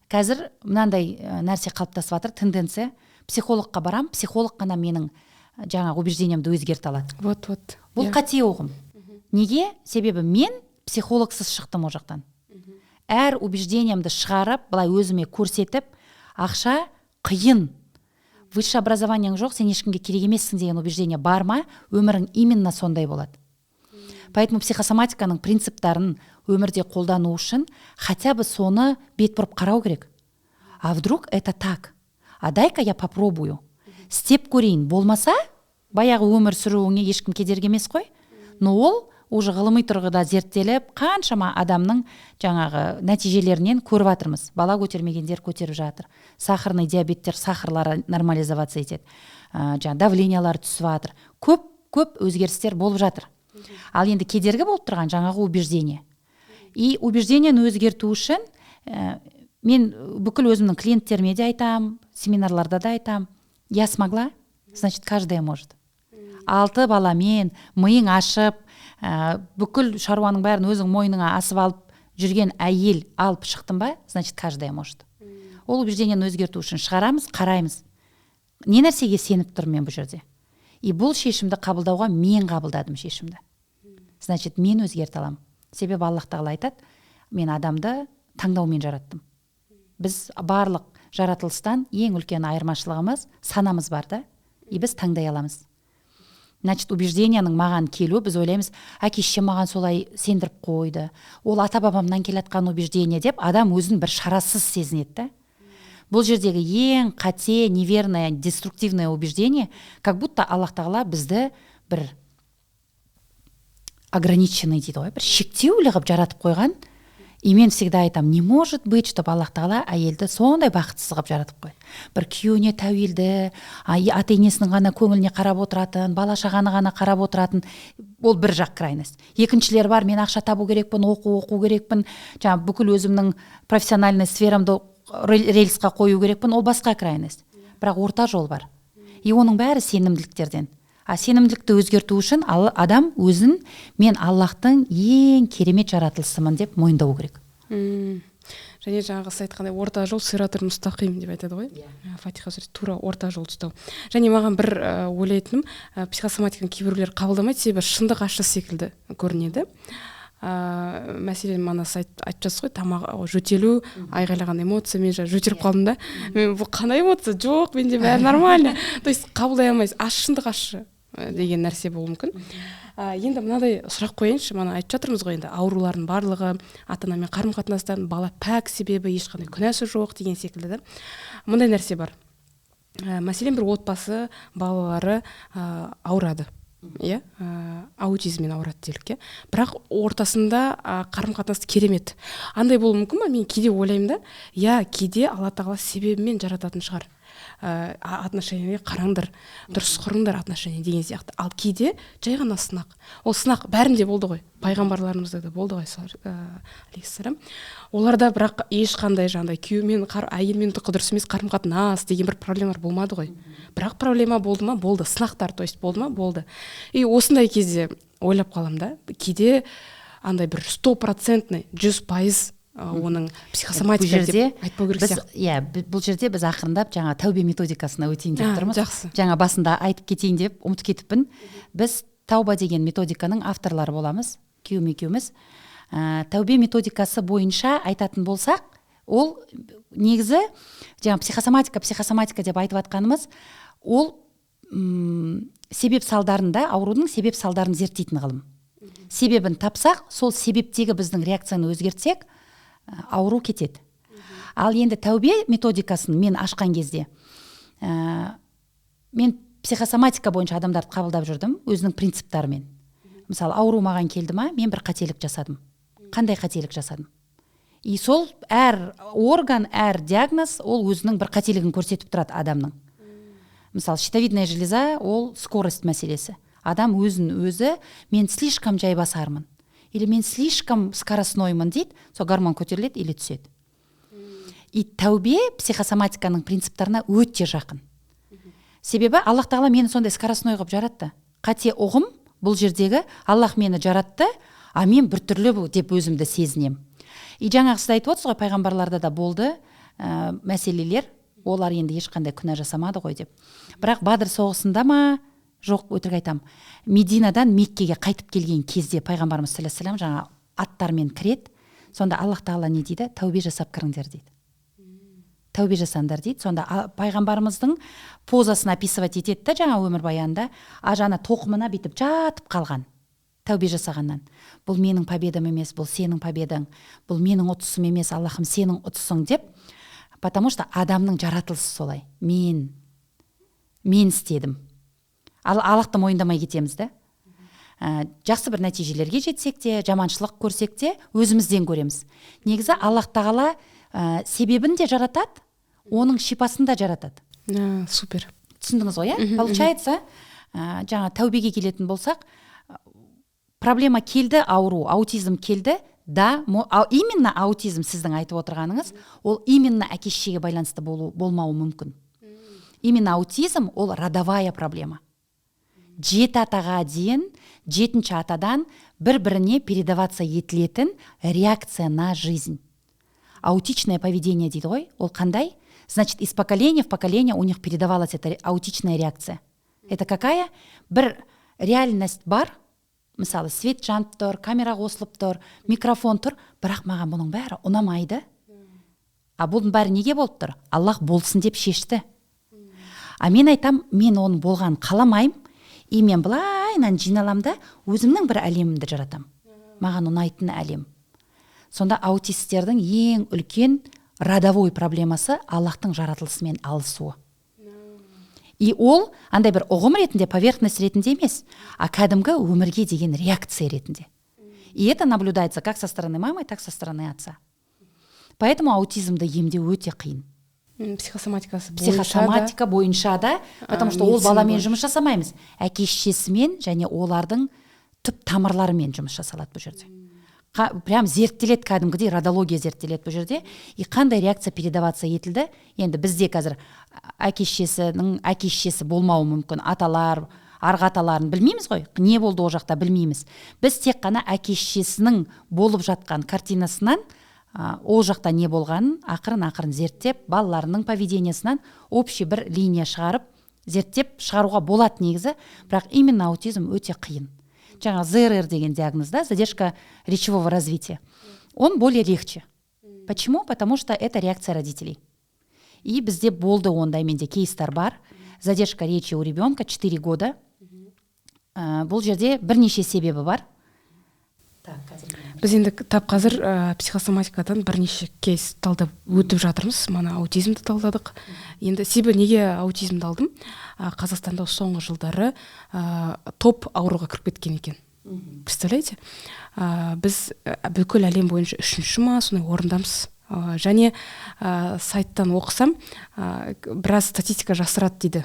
қазір мынандай нәрсе қалыптасып жатыр, тенденция: психологқа барам, психолог қана менің жаңағы убеждение мді өзгерте алады. Вот, вот. Бұл қате ұғым. Неге? Себебі мен психологсыз шықтым ол жақтан. Әр убеждение мді шығарып, былай өзіме көрсетіп, ақша қиын, высшее образование ң жоқ, сен ешкімге керек емессің деген убеждение бар ма, өмірің именно сондай болады. Поэтому психосоматиканың принциптарын өмірде қолдану үшін хотя бы соны бет бұрып қарау керек: а вдруг это так, а дай-ка я попробую, істеп көрейін, болмаса Баяғы өмір сүруіңе ешкім кедергі емес қой. Но ол уже ғылыми тұрғыда зерттеліп, қаншама адамның жаңағы нәтижелерінен көріп жатырмыз. Бала көтермегендер көтеріп жатыр, сахарный диабеттер сахарлары нормализоваться етеді, жаңағы давлениялары түсіп жатыр, көп көп өзгерістер болып жатыр. Ал енді кедергі болып тұрған жаңағы убеждение. И убеждениені өзгерту үшін мен бүкіл өзімнің клиенттеріме де айтам, семинарларда да айтам: я смогла, значит, каждая может. Алты баламен миың ашып, бүкіл шаруаның бәрін өзің мойныңа асып алып жүрген әйел алып шықтым ба, значит, каждая может. Ол убеждениені өзгерту үшін шығарамыз, қараймыз, не нәрсеге сеніп тұрмын мен бұл жерде. И бұл шешімді қабылдауға, мен қабылдадым шешімді, значит, мен өзгерте аламын. Себебі Аллах тағала айтады: мен адамды таңдаумен жараттым. Біз барлық жаратылыстан ең үлкен айырмашылығымыз — санамыз бар да, и біз таңдай аламыз. Значит, убеждениенің маған келуі, біз ойлаймыз, әке шешем маған солай сендіріп қойды, ол ата бабамнан келе жатқан убеждение деп, адам өзін бір шарасыз сезінеді да. Бұл жердегі ең қате, неверное, деструктивное убеждение, как будто Аллах тағала бізді бір ограниченный дейді ғой, бір шектеулі қылып жаратып қойған. И мен всегда айтамын: не может быть, чтобы Аллах тағала әйелді сондай бақытсыз қылып жаратып қойды, бір күйеуіне тәуелді, ата енесінің ғана көңіліне қарап отыратын, бала шағаны ғана қарап отыратын. Ол бір жақ крайность. Екіншілер бар: мен ақша табу керекпін, оқу керекпін, жаңағы бүкіл өзімнің профессиональный сферамды рельсқа қою керекпін. Ол басқа крайность. Бірақ орта жол бар, и оның бәрі сенімділіктерден. А сенімділікті өзгерту үшін адам өзін мен Аллахтың ең керемет жаратылысымын деп мойындау керек. Және жаңағы сіз айтқандай, орта жол, сиратул мустақим деп айтады ғой, yeah. Иә. Фатиха сүресі, тура орта жол ұстау. Және маған бір ойлайтыным, психосоматиканы кейбіреулер қабылдамайды, себебі шындық ащы секілді көрінеді. Мәселен, мана сіз айтып жатсыз ғой, тамақ, жөтелу, айғайлаған эмоция. Мен жаңа жөтеліп қалдым да, мен: бұл қандай эмоция? Жоқ, менде бәрі нормально. То есть қабылдай алмайсыз, ащы, шындық ащы деген нәрсе болуы мүмкін. Енді мынадай сұрақ қояйыншы. Мана айтып жатырмыз ғой, енді аурулардың барлығы ата анамен қарым қатынастан, бала пәк, себебі ешқандай күнәсі жоқ деген секілді да. Мындай нәрсе бар: мәселен, бір отбасы балалары ауырады, иә, аутизммен ауырады делік, иә, бірақ ортасында қарым қатынасы керемет. Андай болуы мүмкін ба? Мен кейде ойлаймын да, иә, кейде Алла тағала себебімен жарататын шығар, отношениеге қараңдар, дұрыс құрыңдар отношения деген сияқты. Ал кейде жай ғана сынақ. Ол сынақ бәрінде болды ғой, пайғамбарларымызда да болды ғой, алейхиссалам. Оларда бірақ ешқандай жаңағыдай күйеумен, әйелмен дұрыс емес қарым қатынас деген бір проблемалар болмады ғой. Бірақ проблема болды ма? Болды. Сынақтар, то есть, болды ма? Болды. И осындай кезде ойлап қаламын да, кейде андай бір стопроцентный, 100% оның психосоматика деп айтпау керек сияқты. Иә, бұл жерде біз ақырындап жаңа тәубе методикасына өтейін деп тұрмыз. Жақсы. Жаңа басында айтып кетейін деп ұмытып кетіппін. Біз тауба деген методиканың авторлары боламыз, күйеуім екеуміз. Тәубе методикасы бойынша айтатын болсақ, ол негізі жаңа психосоматика деп айтып жатқанымыз, ол себеп салдарында, аурудың себеп салдарын зерттейтін ғылым. Себебін тапсақ, сол себептегі біздің реакцияны өзгертсек, ауру кетеді. Ал енді тәубе методикасын мен ашқан кезде, мен психосоматика бойынша адамдарды қабылдап жүрдім өзінің принциптарымен. Мысалы, ауру маған келді ма, мен бір қателік жасадым. Қандай қателік жасадым? И сол әр орган, әр диагноз ол өзінің бір қателігін көрсетіп тұрады адамның. Мысалы, щитовидная железа, ол скорость мәселесі. Адам өзін өзі мен слишком жайбасармын или мен слишком скоростноймын дейді, сол гормон көтеріледі или түседі. И тәубе психосоматиканың принциптарына өте жақын, себебі Аллах тағала мені сондай скоростной қылып жаратты. Қате ұғым бұл жердегі: Аллах мені жаратты, а мен біртүрлі деп өзімді сезінемін. И жаңағы сіз айтып отырсыз ғой, пайғамбарларда да болды мәселелер, олар енді ешқандай күнә жасамады ғой деп. Бірақ Бадр соғысында ма, жоқ, өтірік айтамын, Мединадан Меккеге қайтып келген кезде пайғамбарымыз саллаллаху алейхи жаңа аттармен кіреді. Сонда Аллах тағала не дейді? Тәубе жасап кіріңдер дейді, тәубе жасаңдар дейді. Сонда пайғамбарымыздың позасын описывать етеді да жаңа өмірбаянында, а жаңа тоқымына бүйтіп жатып қалған тәубе жасағаннан. Бұл менің победам емес, бұл сенің победаң, бұл менің ұтысым емес, Аллахым, сенің ұтысың деп. Потому что адамның жаратылысы солай: мен істедім. Ал Аллахты мойындамай кетеміз да. Жақсы бір нәтижелерге жетсек те, жаманшылық көрсек те, өзімізден көреміз. Негізі Аллах тағала себебін де жаратады, оның шипасын да жаратады. Супер. Түсіндіңіз ғой, иә? Получается, жаңа тәубеге келетін болсақ, проблема келді, ауру, аутизм келді да, именно аутизм, сіздің айтып отырғаныңыз, ол именно әке шешеге байланысты болмауы мүмкін. Именно аутизм ол родовая проблема. Жеті атаға дейін, жетінші атадан бір біріне передаваться етілетін реакция на жизнь. Аутичное поведение дейді ғой, ол қандай? Значит, из поколения в поколение у них передавалась эта аутичная реакция. Это какая? Бір реальность бар, мысалы, свет жанып тұр, камера қосылып тұр, микрофон тұр, бірақ маған бұның бәрі ұнамайды. А бұның бәрі неге болып тұр? Аллах болсын деп шешті. А мен айтам, мен оның болғанын қаламаймын, и мен былайынан жиналамын да, өзімнің бір әлемімді жаратамын. Маған ұнайтын әлем. Сонда аутистердің ең үлкен родовой проблемасы — Аллахтың жаратылысымен алысуы. И ол андай бір ұғым ретінде, поверхность ретінде емес, а кәдімгі өмірге деген реакция ретінде. И это наблюдается как со стороны мамы, так со стороны отца. Поэтому аутизмді емдеу өте қиын. Психосоматикасы бойынша да. Психосоматика бойынша да, потому что ол медицина баламен бойынша. жұмыс жасамаймыз, әке шешесімен және олардың түп тамырларымен жұмыс жасалады бұл жерде. Прям зерттеледі, кәдімгідей родология зерттеледі бұл жерде, и қандай реакция передаваться етілді. Енді бізде қазір әке шешесінің әке шешесі болмауы мүмкін, аталар, арғы аталарын білмейміз ғой, не болды ол жақта, білмейміз. Біз тек қана әке шешесінің болып жатқан картинасынан, ол жақта не болғанын ақырын ақырын зерттеп, балаларының поведениесынан общий бір линия шығарып, зерттеп шығаруға болады негізі. Бірақ именно аутизм өте қиын. Жаңа ЗРР деген диагноз да, задержка речевого развития, он более легче. Почему? Потому что это реакция родителей. И бізде болды ондай, менде кейстар бар, задержка речи у ребенка 4 года. Бұл жерде бірнеше себебі бар. Так, қазір Біз енді тап қазір психосоматикадан бірнеше кейс талдап өтіп жатырмыз. Мана аутизмді талдадық. Енді себебі неге аутизмді алдым? Қазақстанда соңғы жылдары топ ауруға кіріп кеткен екен, представляете? Біз бүкіл әлем бойынша үшінші ма, сондай орындамыз. Және сайттан оқысам, біраз статистика жасырады дейді.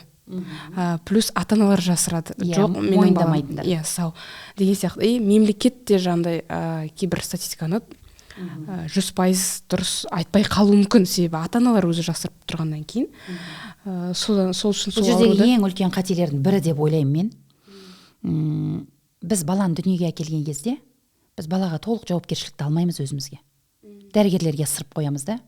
Плюс ата аналар жасырады, жоқ, менің балам мойындамайтындар. Иә, сау деген сияқты. И мемлекет те жаңағыдай кейбір статистиканы 100% дұрыс айтпай қалуы мүмкін, себебі ата аналар өзі жасырып тұрғаннан кейін. Содан сол үшін Бұл сол жердегі ауруды ең үлкен қателердің бірі деп ойлаймын мен. Біз баланы дүниеге әкелген кезде біз балаға толық жауапкершілікті алмаймыз өзімізге, дәрігерлерге ысырып қоямыз да.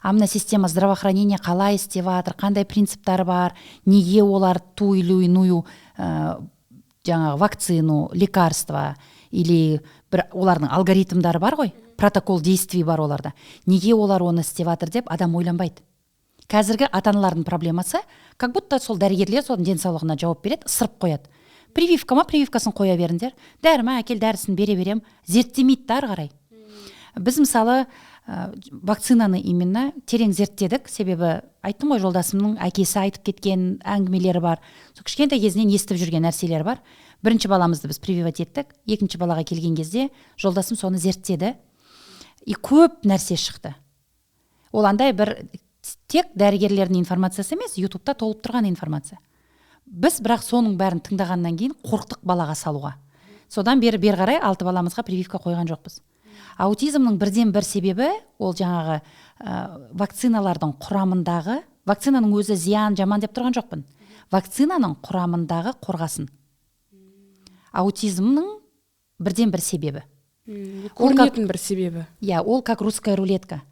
А мына система здравоохранения қалай істеп жатыр, қандай принциптары бар, неге олар ту или иную жаңағы вакцину, лекарство или бір олардың алгоритмдары бар ғой, протокол действий бар оларда, неге олар оны істеп жатыр деп адам ойланбайды. Қазіргі ата аналардың проблемасы, как будто сол дәрігерлер соның денсаулығына жауап береді, ысырып қояды. Прививка ма, прививкасын қоя беріңдер, дәрі ма, әкел, дәрісін бере берем, зерттемейді да ары қарай. Біз, мысалы, вакцинаны именно терең зерттедік, себебі айттым ғой, жолдасымның әкесі айтып кеткен әңгімелері бар, сол кішкентай кезінен естіп жүрген нәрселер бар. Бірінші баламызды біз прививать еттік, екінші балаға келген кезде жолдасым соны зерттеді, и көп нәрсе шықты. Ол андай бір тек дәрігерлердің информациясы емес, Ютубта толып тұрған информация. Біз бірақ соның бәрін тыңдағаннан кейін қорықтық балаға салуға. Содан бері қарай алты баламызға прививка қойған жоқпыз. Аутизмнің бірден бір себебі ол жаңағы вакциналардың құрамындағы, вакцинаның өзі зиян, жаман деп тұрған жоқпын, вакцинаның құрамындағы қорғасын аутизмнің бірден бір себебі. Ол көрінетін бір себебі. Иә, ол как русская рулетка.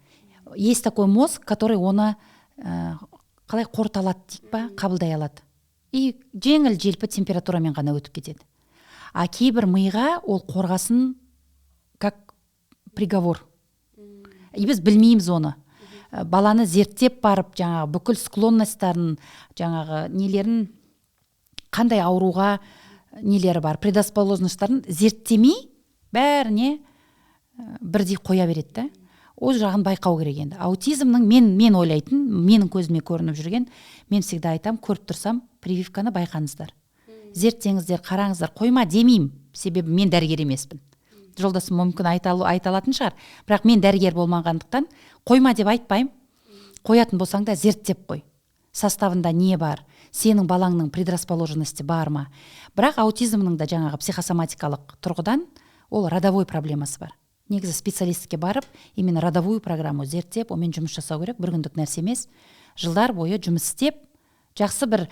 Есть такой мозг, который оны қалай қорыта алады дейік па, қабылдай алады и жеңіл желпі температурамен ғана өтіп кетеді. А кейбір миға ол қорғасын как приговор, и біз білмейміз оны. Баланы зерттеп барып, жаңағы бүкіл склонностьтарын, жаңағы нелерін, қандай ауруға нелері бар, предрасположенностьтарын зерттемей, бәріне бірдей қоя береді да. Ол жағын байқау керек. Енді аутизмнің мен ойлайтын, менің көзіме көрініп жүрген, мен всегда айтам, көріп тұрсам, прививканы байқаңыздар. Зерттеңіздер, қараңыздар. Қойма демеймін, себебі мен дәрігер емеспін. Жолдасым мүмкін айта алатын шығар, бірақ мен дәрігер болмағандықтан қойма деп айтпаймын. Қоятын болсаң да, зерттеп қой, составында не бар, сенің балаңның предрасположенности бар ма. Бірақ аутизмнің да жаңағы психосоматикалық тұрғыдан ол родовой проблемасы бар. Негізі специалистке барып, именно родовую программу зерттеп, онымен жұмыс жасау керек. Бір күндік нәрсе емес, жылдар бойы жұмыс істеп, жақсы бір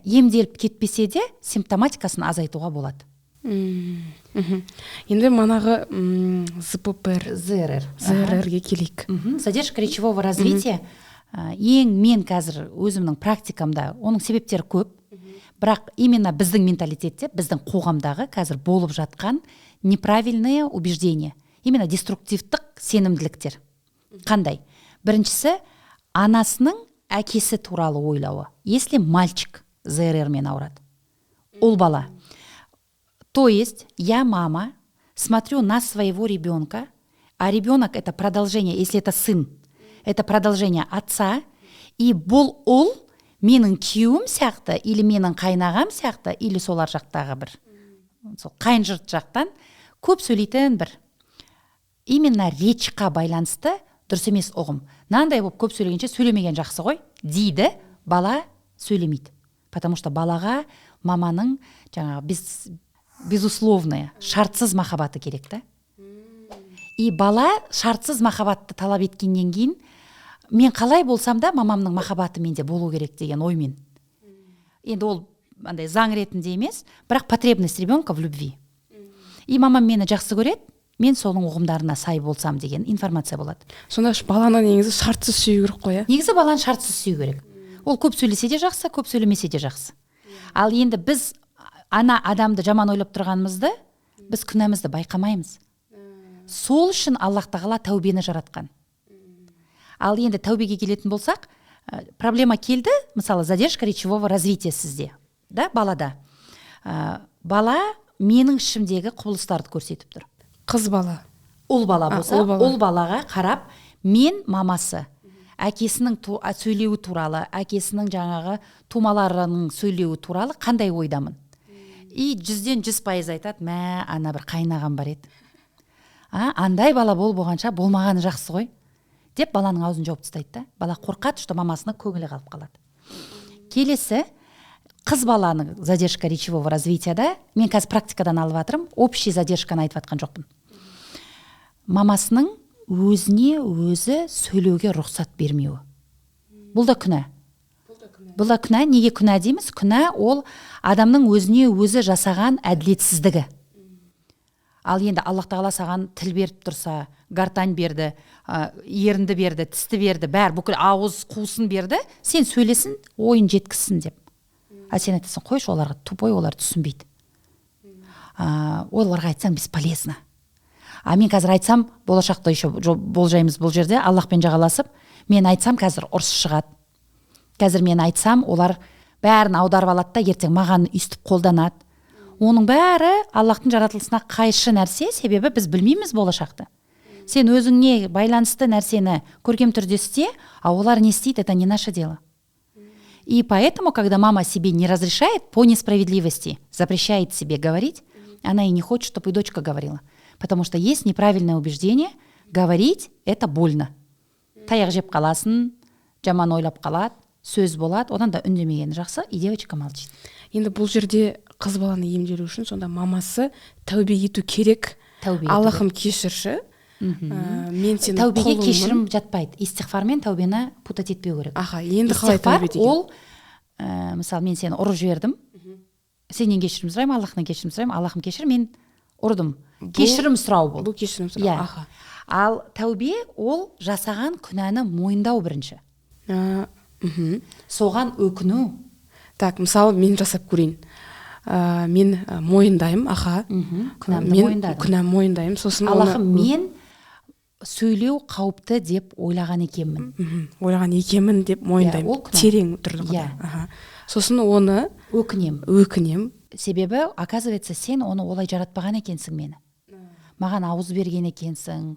емделіп кетпесе де, симптоматикасын азайтуға болады. Енді манағы ЗППР. ЗРР. ЗРР-ге келейік. Задержка речевого развития. Ең мен қазір өзімнің практикамда, оның себептері көп, бірақ именно біздің менталитетте, біздің қоғамдағы қазір болып жатқан неправильные убеждения, именно деструктивтік сенімділіктер қандай? Біріншісі — анасының әкесі туралы ойлауы. Если мальчик ЗРР мен ауырады, ұл бала, то есть я, мама, смотрю на своего ребенка, а ребенок — это продолжение, если это сын, это продолжение отца, и бұл ұл менің күйеуім сияқты или менің қайнағам сияқты, или солар жақтағы бір сол қайын жұрт жақтан көп сөйлейтін бір именно речь қа байланысты дұрыс емес ұғым. Мынандай болып көп сөйлегенше, сөйлемеген жақсы ғой дейді. Бала сөйлемейді, потому что балаға маманың жаңағы безусловная, шартсыз махаббаты керек та. И бала шартсыз махаббатты талап еткеннен кейін, мен қалай болсам да, мамамның махаббаты менде болу керек деген оймен. Енді ол андай заң ретінде емес, бірақ потребность ребенка в любви, и мамам мені жақсы көреді, мен соның ұғымдарына сай болсам деген информация болады. Сонда баланы негізі шартсыз сүю керек қой, иә? Негізі баланы шартсыз сүю керек. Ол көп сөйлесе де жақсы, көп сөйлемесе де жақсы. Ал енді біз ана адамды жаман ойлап тұрғанымызды, біз күнәмізді байқамаймыз. Сол үшін Аллах тағала тәубені жаратқан. Ал енді тәубеге келетін болсақ, проблема келді, мысалы, задержка речевого развития сізде да, балада. Бала менің ішімдегі құбылыстарды көрсетіп тұр. Қыз бала. Ұл бала болса, ұл бала. Ұл балаға қарап, мен мамасы әкесінің сөйлеуі туралы, әкесінің жаңағы тумаларының сөйлеуі туралы қандай ойдамын? И 100% айтады: «Мә, ана бір қайынағам бар еді, а андай бала болып болғанша, болмағаны жақсы ғой», — деп баланың аузын жауып тастайды да. Бала қорқады, что мамасының көңілі қалып қалады. Келесі қыз баланың задержка речевого развитияда, мен қазір практикадан алып жатырмын, общий задержка ны айтып жатқан жоқпын, мамасының өзіне өзі сөйлеуге рұқсат бермеуі. Бұл да күнә, бұл да күнә. Неге күнә дейміз? Күнә — ол адамның өзіне өзі жасаған әділетсіздігі. Ал енді Аллах тағала саған тіл беріп тұрса, гортань берді, ерінді берді, тісті берді, бәрі, бүкіл ауыз қуысын берді, сен сөйлесін, ойын жеткізсін деп. А сен айтасың: «Қойшы, оларға тупой, олар түсінбейді, оларға айтсаң, бесполезно». А мен қазір айтсам, болашақта еще болжаймыз бұл жерде Аллахпен жағаласып, мен айтсам, қазір ұрыс шығады, қазір мен айтсам, олар бәрін аударып алады да, ертең маған өйстіп қолданады. Оның бәрі Аллахтың жаратылысына қайшы нәрсе, себебі біз білмейміз болашақты. Сен өзіңе байланысты нәрсені көркем түрде істе, а олар не істейді, это не наше дело. И поэтому, когда мама себе не разрешает, по несправедливости запрещает себе говорить, она и не хочет, чтобы и дочка говорила, потому что есть неправильное убеждение: говорить — это больно, таяқ жеп қаласың, жаман ойлап қалады, сөз болады, одан да үндемегені жақсы. И девочка молчит. Енді бұл жерде қыз баланы емделу үшін сонда мамасы тәубе ету керек. Тәубе ету. Аллахым, кешірші, мен сенің Тәубеге құлыңмын. кешірім жатпайды. Истиғфар мен тәубені путать етпеу керек. Аха, енді қалай? Истиғфар Тәубе деген ол мысалы, мен сені ұрып жібердім, сенен кешірім сұраймын, Аллахтан кешірім сұраймын: «Аллахым, кешір, мен ұрдым». Кешірім сұрау бұл. Бұл кешірім сұрау. Иә. Ал тәубе — ол жасаған күнәні мойындау бірінші, соған өкіну. Так, мысалы, мен жасап көрейін. Мен мойындаймын, аха. Күнәмді Мен мойындадым. күнәм мойындаймын, сосын оны Аллахым, мен сөйлеу қауіпті деп ойлаған екенмін. Ойлаған екенмін деп мойындаймын. Иә, ол күнә. Терең тұрғыда. Иә. Аха, сосын оны Өкінемін. Өкінемін. Себебі, оказывается, сен оны олай жаратпаған екенсің мені. Маған ауыз берген екенсің,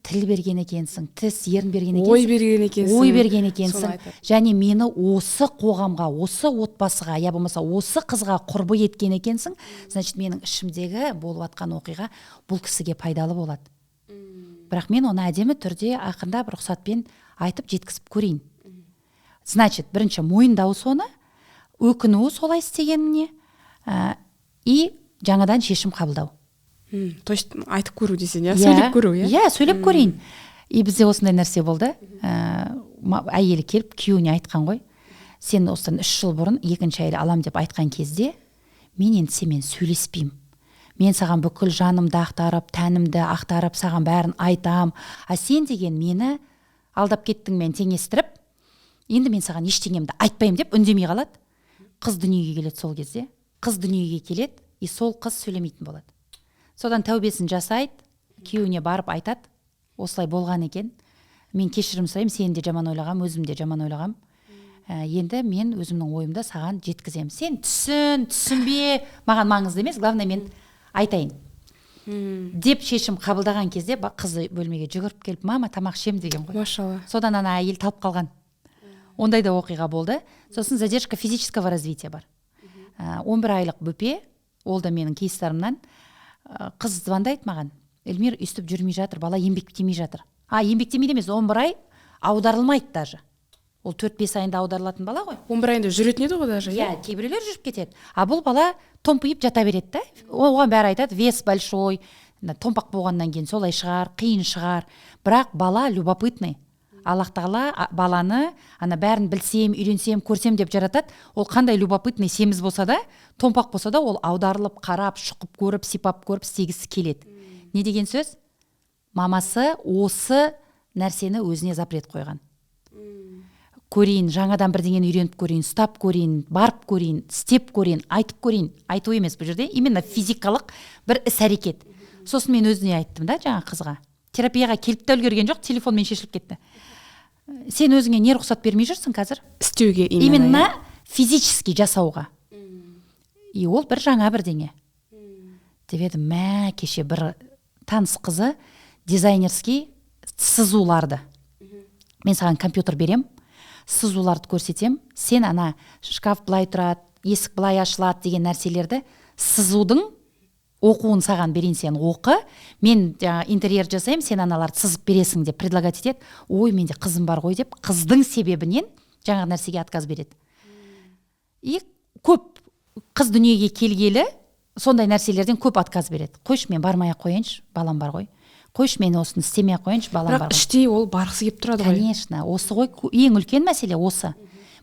тіл берген екенсің, тіс, ерін берген екенсің, ой берген екенсің, ой берген екенсің. Және мені осы қоғамға, осы отбасыға, я болмаса осы қызға құрбы еткен екенсің. Значит, менің ішімдегі болып жатқан оқиға бұл кісіге пайдалы болады. Бірақ мен оны әдемі түрде, ақырындап, рұқсатпен айтып жеткізіп көрейін. Значит, бірінші мойындау соны, өкіну солай істегеніне, и жаңадан шешім қабылдау. То есть айтып көру десең, иә, сөйлеп көру, иә. Иә, сөйлеп көрейін. И бізде осындай нәрсе болды. Әйелі келіп күйеуіне айтқан ғой: «Сен осыдан 3 жыл бұрын екінші әйел алам деп айтқан кезде, мен енді сенімен сөйлеспеймін. Мен саған бүкіл жанымды ақтарып, тәнімді ақтарып, саған бәрін айтам, а сен деген мені алдап кеттің мен теңестіріп. Енді мен саған ештеңемді айтпаймын», — деп үндемей қалады. Қыз дүниеге келеді. Сол кезде қыз дүниеге келеді, и сол қыз сөйлемейтін болады. Содан тәубесін жасайды, күйеуіне барып айтады: «Осылай болған екен, мен кешірім сұраймын, сені де жаман ойлағам, өзім де жаман ойлағам. Енді мен өзімнің ойымды саған жеткіземін. Сен түсін, түсінбе, маған маңызды емес, главное, мен айтайын», — деп шешім қабылдаған кезде қызы бөлмеге жүгіріп келіп: «Мама, тамақ ішемін», — деген ғой. Машалла. Содан ана әйел талып қалған. Ондай да оқиға болды. Сосын задержка физического развития бар. 11 айлық бөпе, ол да менің кейстарымнан. Қыз звондайды маған: «Эльмир, өйстіп жүрмей жатыр бала, еңбектемей жатыр». А еңбектемейді емес, 11 ай аударылмайды даже. Ол 4-5 айында аударылатын бала ғой. 11 айында жүретін еді ғой даже, иә. Иә, кейбіреулер жүріп кетеді, а бұл бала томпиып жата береді да. Оған бәрі айтады: вес большой, томпақ болғаннан кейін солай шығар, қиын шығар. Бірақ бала любопытный. Аллах тағала баланы ана бәрін білсем, үйренсем, көрсем деп жаратады. Ол қандай любопытный, семіз болса да, томпақ болса да, ол аударылып, қарап, шұқып көріп, сипап көріп, істегісі келеді. Не деген сөз? Мамасы осы нәрсені өзіне запрет қойған: көрейін, жаңадан бірдеңені үйреніп көрейін, ұстап көрейін, барып көрейін, істеп көрейін, айтып көрейін. Айту емес бұл жерде, именно физикалық бір іс әрекет. Сосын мен өзіне айттым да, жаңа қызға, терапияға келіп те үлгерген жоқ, телефонмен шешіліп кетті: «Сен өзіңе не рұқсат бермей жүрсің қазір?» Істеуге. Именно физически жасауға. И ол бір жаңа бірдеңе деп едім. Мә, кеше бір таныс қызы дизайнерский сызуларды: «Мен саған компьютер берем, сызуларды көрсетем, сен ана шкаф былай тұрады, есік былай ашылады деген нәрселерді сызудың оқуын саған берейін, сен оқы, мен жаңа интерьер жасаймын, сен аналарды сызып бересің», — деп предлагать етеді. «Ой, менде қызым бар ғой», — деп, қыздың себебінен жаңағы нәрсеге отказ береді. И көп қыз дүниеге келгелі сондай нәрселерден көп отказ береді: «Қойшы, мен бармай ақ қояйыншы, балам бар ғой. Қойшы, мен осыны істемей ақ қояйыншы, балам Бірақ бар ғой». іштей ол барғысы келіп тұрады ғой. Конечно, осы ғой ең үлкен мәселе. Осы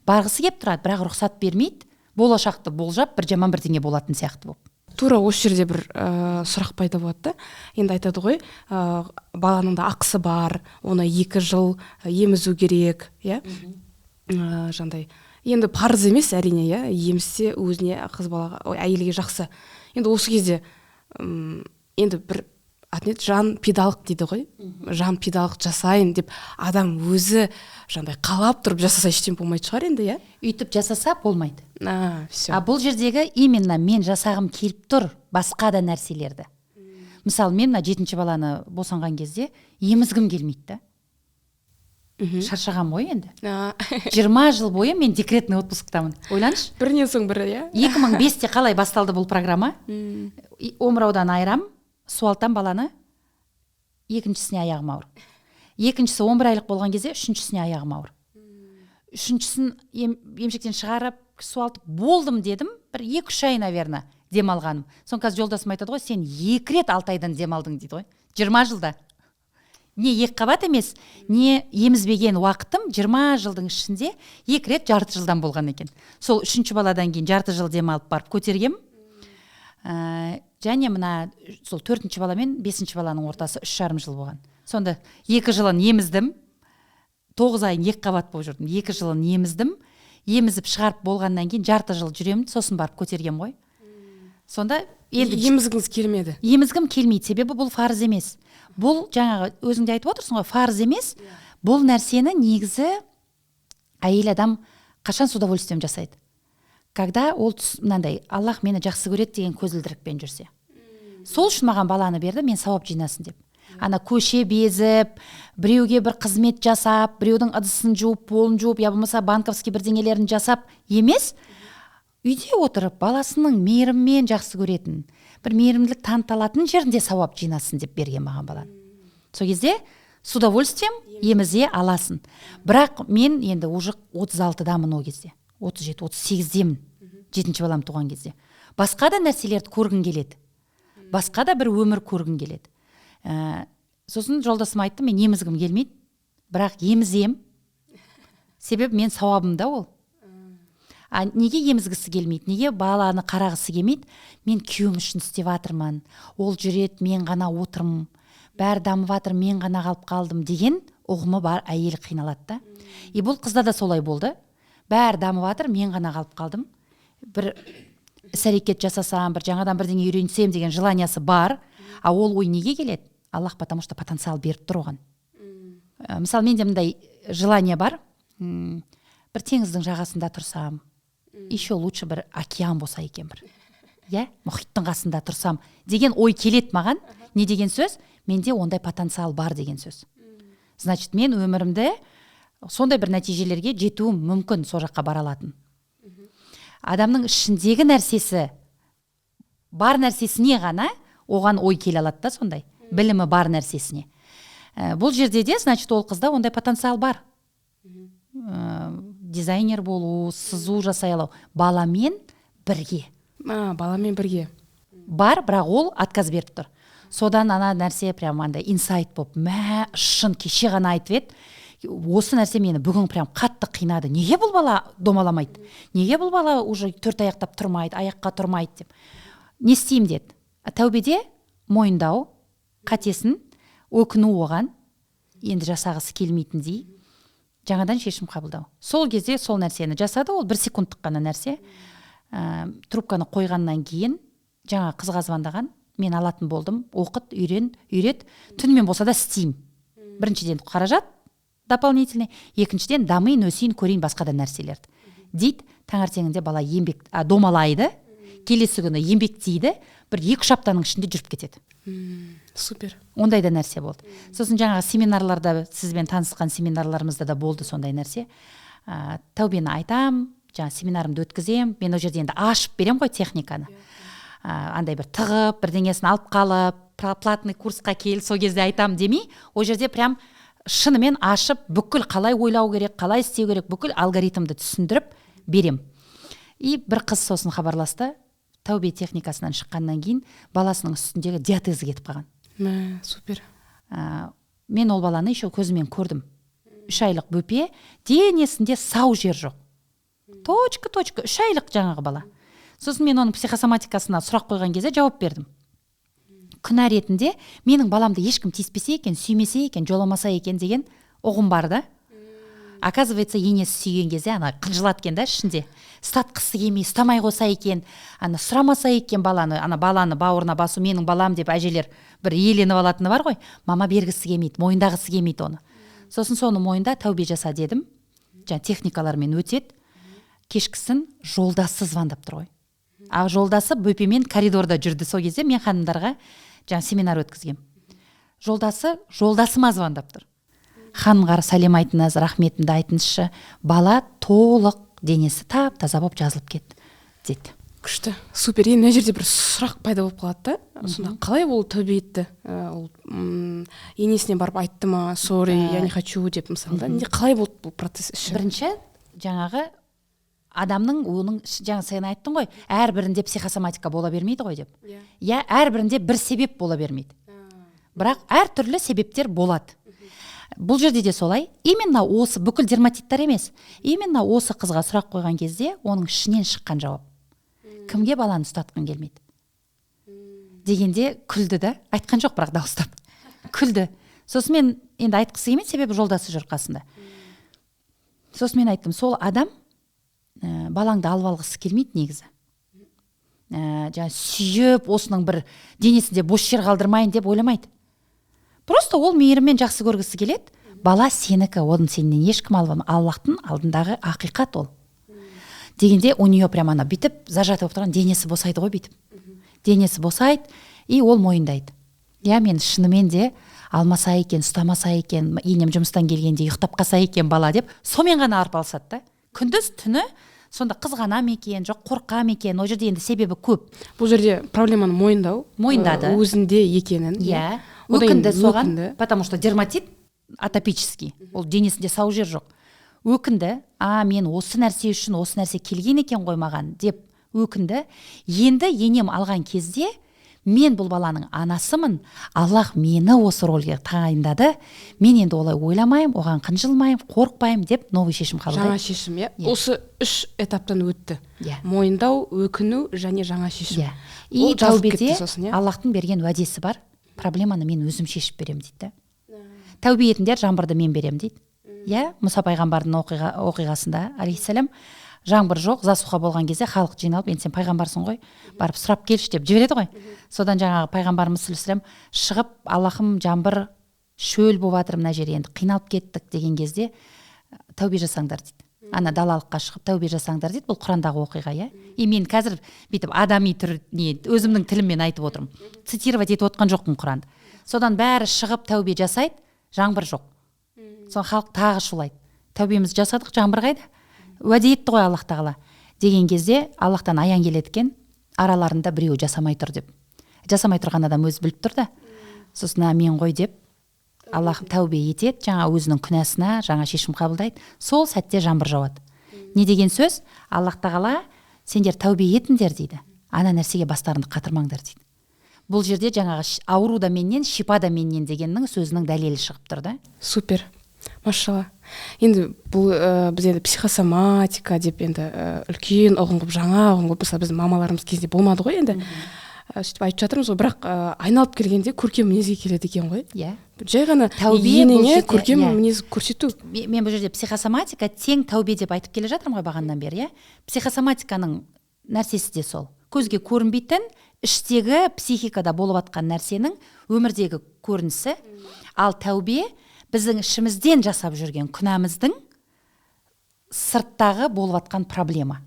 барғысы келіп тұрады, бірақ рұқсат бермейді, болашақты болжап, бір жаман бірдеңе болатын сияқты болып. Тура осы жерде бір сұрақ пайда болады да. Енді айтады ғой, баланың да ақысы бар, оны 2 жыл емізу керек, иә. Жаңағыдай енді парыз емес, әрине, иә, емізсе өзіне, қыз балаға, ой, әйелге жақсы. Енді осы кезде енді бір аты не еді, жан пидалық дейді ғой, жан пидалық жасайын деп адам өзі жаңағыдай қалап тұрып жасаса, ештеңе болмайтын шығар енді, иә? Өйтіп жасаса, болмайды. А, все. А бұл жердегі именно мен жасағым келіп тұр басқа да нәрселерді. Мысалы, мен мына жетінші баланы босанған кезде емізгім келмейді да, шаршағанмын ғой енді. 20 жыл бойы мен декретный отпусктамын, ойлаңызшы. Бірінен соң бірі, иә. 2005-те қалай басталды бұл программа? Омыраудан айырам, суалтам баланы, екіншісіне аяғым ауыр. Екіншісі 11 айлық болған кезде үшіншісіне аяғым ауыр. Үшіншісін емшектен шығарып, суалтып болдым дедім, бір 2-3 ай, наверное, демалғаным. Соны қазір жолдасым айтады ғой: «Сен екі рет 6 айдан демалдың», — дейді ғой. 20 жылда не екі қабат емес, не емізбеген уақытым 20 жылдың ішінде екі рет жарты жылдан болған екен. Сол үшінші баладан кейін жарты жыл демалып барып көтергем. Және мына сол төртінші бала мен бесінші баланың ортасы 3,5 жыл болған. Сонда 2 жылын еміздім, 9 айын екі қабат болып жүрдім. 2 жылын еміздім, емізіп шығарып болғаннан кейін жарты жыл жүремін, сосын барып көтергем ғой. Сонда енді Емізгіңіз келмеді. Емізгім келмейді, себебі бұл фарыз емес. Бұл жаңағы өзің де айтып отырсың ғой, фарыз емес. Бұл нәрсені негізі әйел адам қашан с удовольствием жасайды? Когда ол мынандай «Аллах мені жақсы көреді» деген көзілдірікпен жүрсе. Сол үшін маған баланы берді, мен сауап жинасын деп. Ана көше безіп, біреуге бір қызмет жасап, біреудің ыдысын жуып, полын жуып, я болмаса банковский бірдеңелерін жасап емес, үйде отырып баласының мейіріммен жақсы көретін, бір мейірімділік таныта алатын жерінде сауап жинасын деп берген маған баланы. Сол кезде с удовольствием емізе аласың. Бірақ мен енді уже 36-дамын ол кезде, 37, 38-демін, жетінші балам туған кезде. Басқа да нәрселерді көргім келеді, басқа да бір өмір көргім келеді. Сосын жолдасыма айттым: «Мен емізгім келмейді, бірақ емізем, себебі мен сауабым да ол». А неге емізгісі келмейді, неге баланы қарағысы келмейді? Мен күйеуім үшін істеп жатырмын, ол жүреді, мен ғана отырмын, бәрі дамып жатыр, мен ғана қалып қалдым деген ұғымы бар әйел қиналады да. И бұл қызда да солай болды: бәрі дамып жатыр, мен ғана қалып қалдым, бір іс әрекет жасасам, бір жаңадан бірдеңе үйренсем деген желаниясы бар. А ол ой неге келеді? Аллах, потому что потенциал беріп тұр оған. Мысалы, менде мындай желание бар: бір теңіздің жағасында тұрсам, еще лучше бір океан болса екен, бір, иә, мұхиттың қасында тұрсам деген ой келеді маған. Не деген сөз? Менде ондай потенциал бар деген сөз. Значит, мен өмірімді сондай бір нәтижелерге жетуім мүмкін, сол жаққа бара алатын. Адамның ішіндегі нәрсесі бар нәрсесіне ғана оған ой келе алады да, сондай білімі бар нәрсесіне. Бұл жерде де, значит, ол қызда ондай потенциал бар: дизайнер болу, сызу жасай алу баламен бірге. А, баламен бірге. Бар, бірақ ол отказ беріп тұр. Содан ана нәрсе прям андай инсайт болып, мә, шын, кеше ғана айтып еді осы нәрсе, мені бүгін прям қатты қинады. Неге бұл бала домаламайды, неге бұл бала уже төрт аяқтап тұрмайды, аяққа тұрмайды деп, не істеймін деді. Тәубеде мойындау қатесін, өкіну, оған енді жасағысы келмейтіндей жаңадан шешім қабылдау. Сол кезде сол нәрсені жасады. Ол бір секундтық қана нәрсе. Трубканы қойғаннан кейін жаңа қызға звондаған: «Мен алатын болдым, оқыт, үйрен, үйрет, түнімен болса да істеймін. Біріншіден, қаражат дополнительный, екіншіден, дамиын, өсейін, көрейін басқа да нәрселерді», — дейді. Таңертеңінде бала еңбек домалайды, келесі күні еңбектейді, бір 2-3 аптаның ішінде жүріп кетеді. Супер. Ондай да нәрсе болды. Сосын жаңағы семинарларда, сізбен танысқан семинарларымызда да болды сондай нәрсе. Тәубені айтам, жаңа семинарымды өткіземін. Мен ол жерде енді ашып беремін ғой техниканы. Андай бір тығып, бірдеңесін алып қалып, платный курсқа кел, сол кезде айтам демей, ол жерде прям шынымен ашып, бүкіл қалай ойлау керек, қалай істеу керек, бүкіл алгоритмді түсіндіріп берем. И бір қыз сосын хабарласты: тәубе техникасынан шыққаннан кейін баласының үстіндегі диатезі кетіп қалған. Мә, супер. Мен ол баланы еще көзіммен көрдім: 3 айлық бөпе, денесінде сау жер жоқ, точка точка, 3 айлық жаңағы бала. Сосын мен оның психосоматикасына сұрақ қойған кезде жауап бердім күнә ретінде: менің баламды ешкім тиіспесе екен, сүймесе екен, жоламаса екен деген ұғым бар да. Оказывается, енесі сүйген кезде ана қынжылады екен да ішінде, ұстатқысы келмей, ұстамай қойса екен, ана сұрамаса екен баланы, ана баланы бауырына басу, менің балам деп әжелер бір иеленіп алатыны бар ғой, мама бергісі келмейді, мойындағысы келмейді оны. Сосын соны мойында, тәубе жаса дедім, жаңа техникалармен өтеді. Кешкісін жолдасы звондап тұр ғой. А жолдасы бөпемен коридорда жүрді. Сол кезде мен ханымдарға жаңа семинар өткізгем. Жолдасы жолдасыма звондап тұр: «Ханымға сәлем айтыңыз, рахметімді айтыңызшы, бала толық денесі тап таза болып жазылып кетті», — дейді. Күшті, супер. Енді мына жерде бір сұрақ пайда болып қалады да: сонда қалай ол тәубе етті? Ол енесіне барып айтты ма, «Сорри, я не хочу» деп, мысалы, да? Не, қалай болды бұл процесс іші? Бірінші, жаңағы адамның, оның жаңа сен айттың ғой, әрбірінде психосоматика бола бермейді ғой деп. Иә, әрбірінде бір себеп бола бермейді, бірақ әртүрлі себептер болады. Бұл жерде де солай. Именно осы, бүкіл дерматиттар емес, именно осы қызға сұрақ қойған кезде оның ішінен шыққан жауап: «Кімге баланы ұстатқың келмейді?» дегенде күлді да, айтқан жоқ, бірақ дауыстап күлді. Сосын мен енді айтқысы келмейді, себебі жолдасы жүр қасында. Сосын мен айттым: сол адам балаңды алып алғысы келмейді негізі, жаңа сүйіп, осының бір денесінде бос жер қалдырмайын деп ойламайды. Просто ол мейіріммен жақсы көргісі келеді. Бала сенікі, оны сенен ешкім алып алмайды, Аллахтың алдындағы ақиқат ол дегенде, у нее прям ана бүйтіп зажатый болып тұрған денесі босайды ғой, бүйтіп денесі босайды. И ол мойындайды. Иә, мен шынымен де алмаса екен, ұстамаса екен, енем жұмыстан келгенде ұйықтап қалса екен бала деп, сонымен ғана арпалысады да. Күндіз түні сонда қызғана ма екен, жоқ қорқа ма екен, ол жерде енді себебі көп. Бұл жерде проблеманы мойындау, мойындады өзінде екенін. Иә, өкінді соған, потому что дерматит атопический, ол денесінде сау жер жоқ. Өкінді, а мен осы нәрсе үшін осы нәрсе келген екен ғой маған деп өкінді. Енді енем алған кезде мен бұл баланың анасымын, Аллах мені осы рөлге тағайындады, мен енді олай ойламаймын, оған қынжылмаймын, қорықпаймын деп новый шешім қабылдайды. Жаңа шешім, иә. Осы 3 этаптан өтті. Иә. Мойындау, өкіну және жаңа шешім. Иә. И тәубеде Аллахтың берген уәдесі бар, проблеманы мен өзім шешіп беремін дейді. Тәубе етіңдер, жаңбырды мен беремін дейді. Иә, Мұса пайғамбардың оқиғасында алейхиссалам жаңбыр жоқ, засуха болған кезде халық жиналып, енді сен пайғамбарсың ғой, барып сұрап келші деп жібереді ғой. Содан жаңағы пайғамбарымыз саллаллаху алейхи шығып, Аллахым, жаңбыр шөл болып жатыр мына жер, енді қиналып кеттік деген кезде тәубе жасаңдар дейді. Ана далалыққа шығып тәубе жасаңдар дейді. Бұл Құрандағы оқиға, иә. И мен қазір бүйтіп адами түр не өзімнің тіліммен айтып отырмын. Цитировать етіп отқан жоқпын Құранды. Содан бәрі шығып тәубе жасайды, жаңбыр жоқ. Содан халық тағы шулайды. Тәубемізді жасадық, жаңбыр қайда? Уәде етті ғой Аллах тағала деген кезде Аллахтан аян келеді екен, араларында біреуі жасамай тұр деп. Жасамай тұрған адам өзі біліп тұр да. Сосын мен ғой деп Аллах тәубе етеді, жаңа өзінің күнәсына жаңа шешім қабылдайды. Сол сәтте жаңбыр жауады. Не деген сөз? Аллах тағала сендер тәубе етіңдер дейді. Ана нәрсеге бастарыңды қатырмаңдар дейді. Бұл жерде жаңағы ауру да менен, шипа да менен дегеннің сөзінің дәлелі шығып тұр да. Супер. Машалла. Енді бұл біз енді психосоматика деп енді үлкен ұғым қылып, жаңа ұғым қылып, мысалы біздің мамаларымыз кезінде болмады ғой енді. Сөйтіп айтып жатырмыз ғой, бірақ айналып келгенде көркем мінезге келеді екен ғой. Иә. Жай ғана енеңе көркем мінез көрсету. Мен бұл жерде психосоматика тең тәубе деп айтып келе жатырмын ғой бағанадан бері, иә. Психосоматиканың нәрсесі де сол. Көзге көрінбейтін іштегі психикада болып жатқан нәрсенің өмірдегі көрінісі. Ал тәубе біздің ішімізден жасап жүрген күнәміздің сырттағы болып жатқан проблема.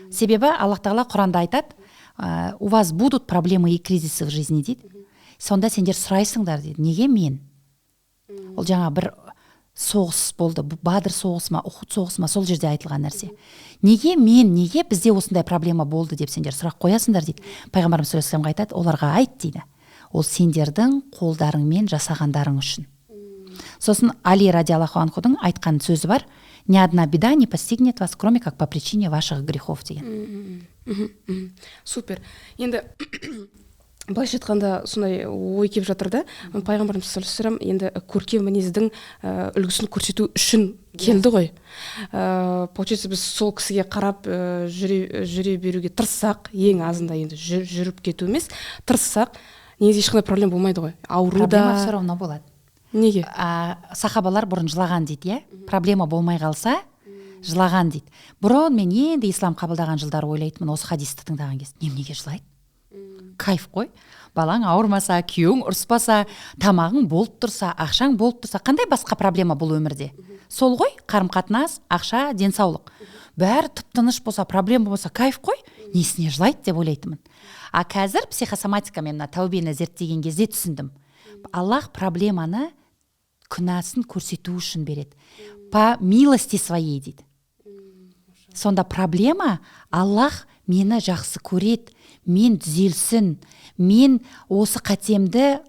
Себебі Аллах тағала Құранда айтады, у вас будут проблемы и кризисы в жизни дейді. Сонда сендер сұрайсыңдар дейді, неге мен? Ол жаңа бір соғыс болды, Бадр соғысы ма, Ухуд соғысы ма, сол жерде айтылған нәрсе. Неге мен, неге бізде осындай проблема болды деп сендер сұрақ қоясыңдар дейді. Пайғамбарымыз саллаллаху алейхи вассаламға айтады, оларға айт дейді. Ол сендердің қолдарыңмен жасағандарың үшін. Сосын Али радиаллаху анхудың айтқан сөзі бар: ни одна беда не постигнет вас, кроме как по причине ваших грехов деген. Супер. Енді былайша айтқанда сондай ой келіп жатыр да, пайғамбарымыз саллаллаху алейхи вассалам енді көркем мінездің үлгісін көрсету үшін келді ғой. Получается, біз сол кісіге қарап жүре беруге тырыссақ, ең азында енді жүріп кету емес, тырыссақ, негізі ешқандай проблема болмайды ғой. Ауру да проблема все равно болады. Неге? Сахабалар бұрын жылаған дейді, иә? Проблема болмай қалса, жылаған дейді. Бұрын мен енді ислам қабылдаған жылдары ойлайтынмын, осы хадисті тыңдаған кезде, неменеге жылайды? Кайф қой. Балаң ауырмаса, күйеуің ұрыспаса, тамағың болып тұрса, ақшаң болып тұрса, қандай басқа проблема бұл өмірде? Сол ғой, қарым-қатынас, ақша, денсаулық. Бәрі тып-тыныш болса, проблема болса, кайф қой. Несіне жылайды деп ойлайтынмын. А қазір психосоматикамен мына тәубені зерттеген кезде түсіндім. Аллах проблеманы күнәсін көрсету үшін береді. По милости своей дейді. Сонда проблема Аллах мені жақсы көреді, мен түзелсін, мен осы қатемді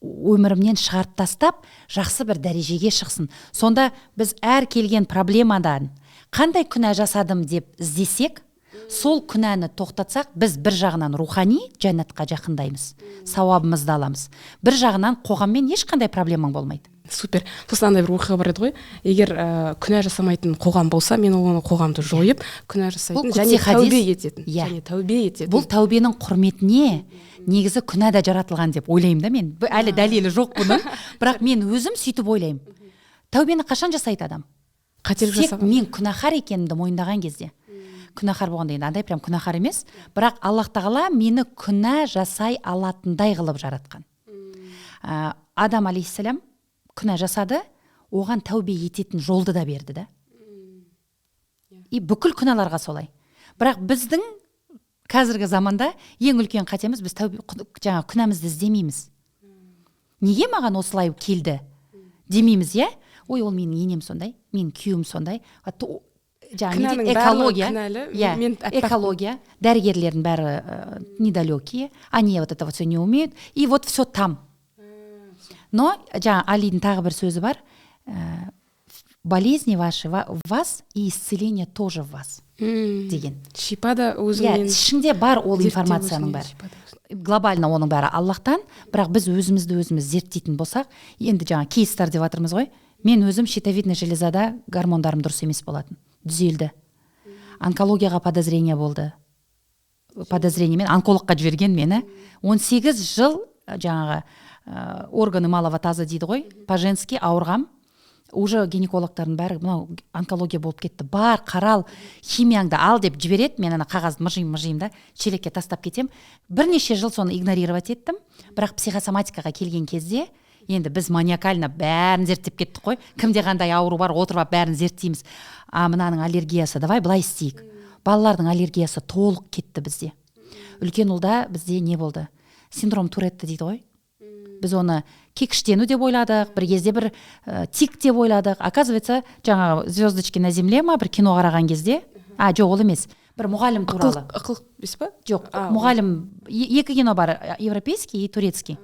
өмірімнен шығарып тастап, жақсы бір дәрежеге шықсын. Сонда біз әр келген проблемадан қандай күнә жасадым деп іздесек, сол күнәні тоқтатсақ, біз бір жағынан рухани жәннатқа жақындаймыз, сауабымызды аламыз. Бір жағынан қоғаммен ешқандай проблемаң болмайды. Супер. Сосын андай бір оқиға бар еді ғой. Егер күнә жасамайтын қоғам болса, мен оны қоғамды жойып, күнә жасайтын және тәубе ететін. Және тәубе ететін. Бұл тәубенің құрметіне негізі күнә да жаратылған деп ойлаймын да мен. Әлі дәлелі жоқ бұның, бірақ мен өзім сөйтіп ойлаймын. Тәубені қашан жасайды адам? Қателік жасаған. Мен күнәһар екенімді мойындаған кезде. Күнәһар болғанда енді андай прям күнәһар емес, бірақ Аллах тағала мені күнә жасай алатындай қылып жаратқан. Адам алейхиссалам күнә жасады, оған тәубе ететін жолды да берді да. И бүкіл күнәларға солай. Бірақ біздің Қазіргі заманда ең үлкен қатеміз, біз тәубе, жаңағы күнәмізді іздемейміз. Неге маған осылай келді демейміз, иә? Ой, ол менің енем сондай, менің күйеуім сондай. Жаңағы экология, иә, экология, дәрігерлердің бәрі недалекие, они вот это вот все не умеют, и вот все там. Но жаңа Алидің тағы бір сөзі бар: «Болезни ваши в вас и исцеление тоже в вас» деген. Шипа да өзіңнен. Иә, ішіңде бар ол информацияның бәрі. Глобально оның бәрі Аллахтан, бірақ біз өзімізді өзіміз зерттейтін болсақ, енді жаңа кейстар деп жатырмыз ғой. Мен өзім щитовидный железада гормондарым дұрыс емес болатын, түзелді. Онкологияға подозрение болды, подозрениемен онкологқа жіберген мені. 18 жыл жаңағы органы малого таза дейді ғой, по женски ауырғам. Уже гинекологтардың бәрі: «Мынау онкология болып кетті, бар, қарал, химияңды ал», — деп жібереді. Мен ана қағазды мыжимын, мыжимын да, шелекке тастап кетем. Бірнеше жыл соны игнорировать еттім. Бірақ психосоматикаға келген кезде енді біз маниакально бәрін зерттеп кеттік қой. Кімде қандай ауру бар, отырып алып бәрін зерттейміз. А мынаның аллергиясы, давай былай істейік. Балалардың аллергиясы толық кетті. Бізде үлкен ұлда, бізде не болды, синдром Туретта дейді ғой. Біз оны кекіштену деп ойладық бір кезде, бір тик деп ойладық. Оказывается, жаңағы «Звездочки на земле» ма, бір кино қараған кезде, а жоқ, ол емес, бір мұғалім туралы. Ықылық емес па? Жоқ, мұғалім, екі кино бар, европейский и турецкий.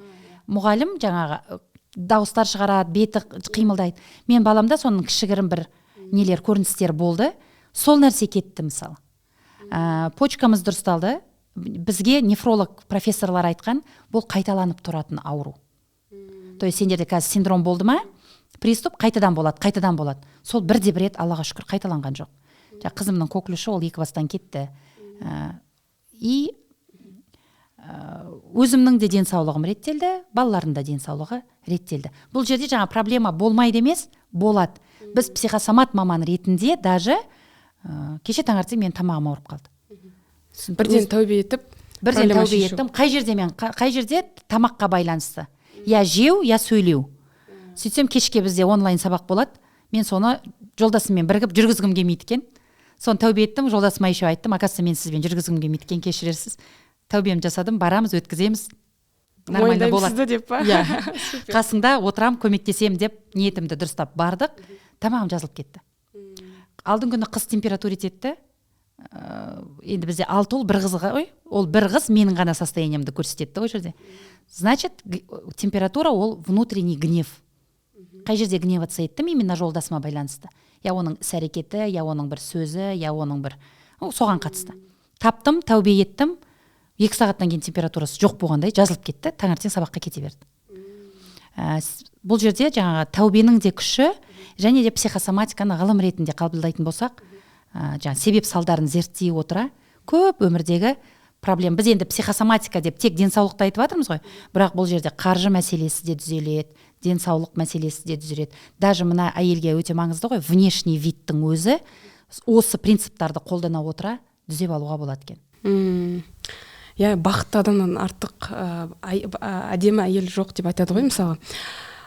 Мұғалім жаңағы дауыстар шығарады, беті қимылдайды. Мен баламда соның кішігірім бір нелер, көріністер болды, сол нәрсе кетті. Мысалы, почкамыз дұрысталды. Бізге нефролог профессорлар айтқан: бұл қайталанып тұратын ауру, то есть сендерде қазір синдром болды ма, приступ қайтадан болады, қайтадан болады. Сол бірде бір рет, Аллаға шүкір, қайталанған жоқ. Жаңа қызымның коклюші, ол екі бастан кетті. И өзімнің де денсаулығым реттелді, балалардың да денсаулығы реттелді. Бұл жерде жаңа проблема болмайды емес, болады. Біз психосомат маман ретінде даже кеше таңертең менің тамағым ауырып қалды. Бірден тәубе етіп. Бірден тәубе еттім. Қай жерде мен, қай жерде тамаққа байланысты, я жеу, я сөйлеу. Сөйтсем, кешке бізде онлайн сабақ болады. Мен соны жолдасыммен бірігіп жүргізгім келмейді екен. Соны тәубе еттім, жолдасыма еще айттым: «Оказывается, мен сізбен жүргізгім келмейді екен, кешірерсіз». Тәубемді жасадым, барамыз, өткіземіз, нормально болады деп па? Иә, қасыңда отырам, көмектесемін деп ниетімді дұрыстап бардық. Тамағым жазылып кетті. Алдыңғы күні қыз температурить етті. Енді бізде алты ұл, бір қыз ғой. Ол бір қыз менің ғана состояниемді көрсетеді да ол жерде. Значит, температура ол внутренний гнев. Қай жерде гневаться еттім? Именно жолдасыма байланысты, я оның іс әрекеті, я оның бір сөзі, я оның бір, соған қатысты. Таптым, тәубе еттім. 2 сағаттан кейін температурасы жоқ болғандай жазылып кетті, таңертең сабаққа кете берді. Бұл жерде жаңағы тәубенің де күші және де психосоматиканы ғылым ретінде қабылдайтын болсақ, жаңағы себеп салдарын зерттей отыра, көп өмірдегі проблема. Біз енді психосоматика деп тек денсаулықты айтып жатырмыз ғой, бірақ бұл жерде қаржы мәселесі де түзеледі, денсаулық мәселесі де түзеледі. Даже мына әйелге өте маңызды ғой, внешний видтің өзі, осы принциптарды қолдана отыра түзеп алуға болады екен. Иә, бақытты адамнан артық әдемі әйел жоқ деп айтады ғой мысалы.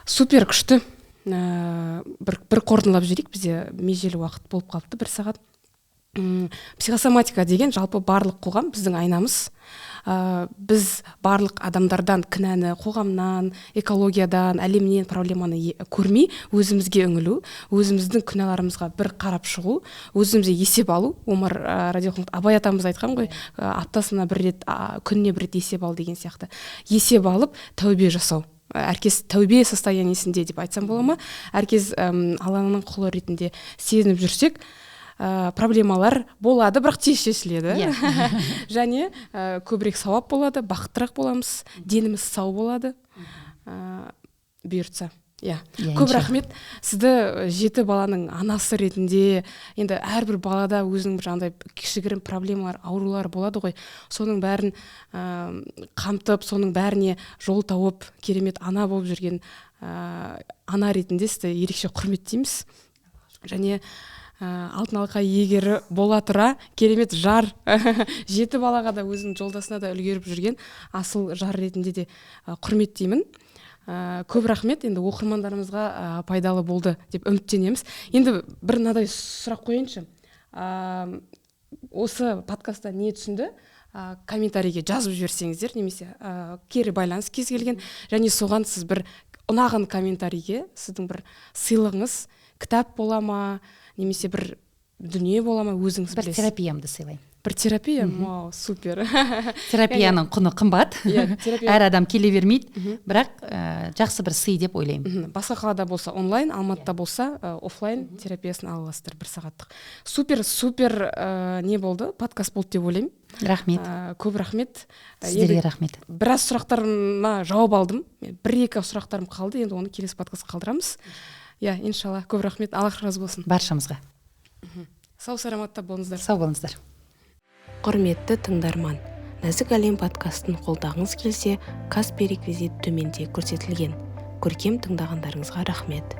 Супер күшті. Бір қорытындылап жіберейік, бізде межелі уақыт болып қалыпты, бір сағат. Психосоматика деген жалпы барлық қоғам біздің айнамыз. Біз барлық адамдардан кінәні, қоғамнан, экологиядан, әлемнен проблеманы көрмей, өзімізге үңілу, өзіміздің күнәларымызға бір қарап шығу, өзімізге есеп алу. Омар радиаллаху, Абай атамыз айтқан ғой, аптасына бір рет, күніне бір рет есеп ал деген сияқты. Есеп алып, тәубе жасау. Әркез тәубе состояниесінде деп айтсам бола ма? Әркез Алланың құлы ретінде сезініп жүрсек, проблемалар болады, бірақ тез шешіледі. Және көбірек сауап болады, бақыттырақ боламыз, деніміз сау болады, бұйыртса. Иә. Иә, көп иншалла. рахмет. Сізді жеті баланың анасы ретінде, енді әрбір балада өзінің бір жаңағыдай кішігірім проблемалар, аурулар болады ғой. Соның бәрін қамтып, соның бәріне жол тауып, керемет ана болып жүрген ана ретінде сізді ерекше құрметтейміз. Және алтын алқа иегері бола тұра, керемет жар, жеті балаға да, өзінің жолдасына да үлгеріп жүрген асыл жар ретінде де құрметтеймін. Көп рахмет. Енді оқырмандарымызға пайдалы болды деп үміттенеміз. Енді бір мынадай сұрақ қояйыншы. Осы подкастта не түсінді? Комментарийге жазып жіберсеңіздер немесе кері байланыс кез келген, және соған сіз бір ұнаған комментарийге сіздің бір сыйлығыңыз, кітап бола ма немесе бір дүние бола ма, өзіңіз бір білесіз. Терапиямды сыйлаймын. Бір терапия, вау, супер. Терапияның құны қымбат. Иә, терапия. Әр адам келе бермейді, бірақ жақсы бір сый деп ойлаймын. Басқа қалада болса онлайн, Алматыда болса офлайн терапиясын ала аласыздар бір сағаттық. Супер, супер не болды, подкаст болды деп ойлаймын. Рахмет. Көп рахмет. Сіздерге Енді рахмет. біраз сұрақтарыма жауап алдым. Мен бір екі сұрақтарым қалды, енді оны келесі подкастқа қалдырамыз, иә, иншалла. Көп рахмет, Аллах разы болсын. Баршамызға. Сау саламатта болыңыздар. Сау болыңыздар. Құрметті тыңдарман, Нәзік әлем подкастын қолдағыңыз келсе, Каспи реквизит төменде көрсетілген. Көркем тыңдағандарыңызға рахмет.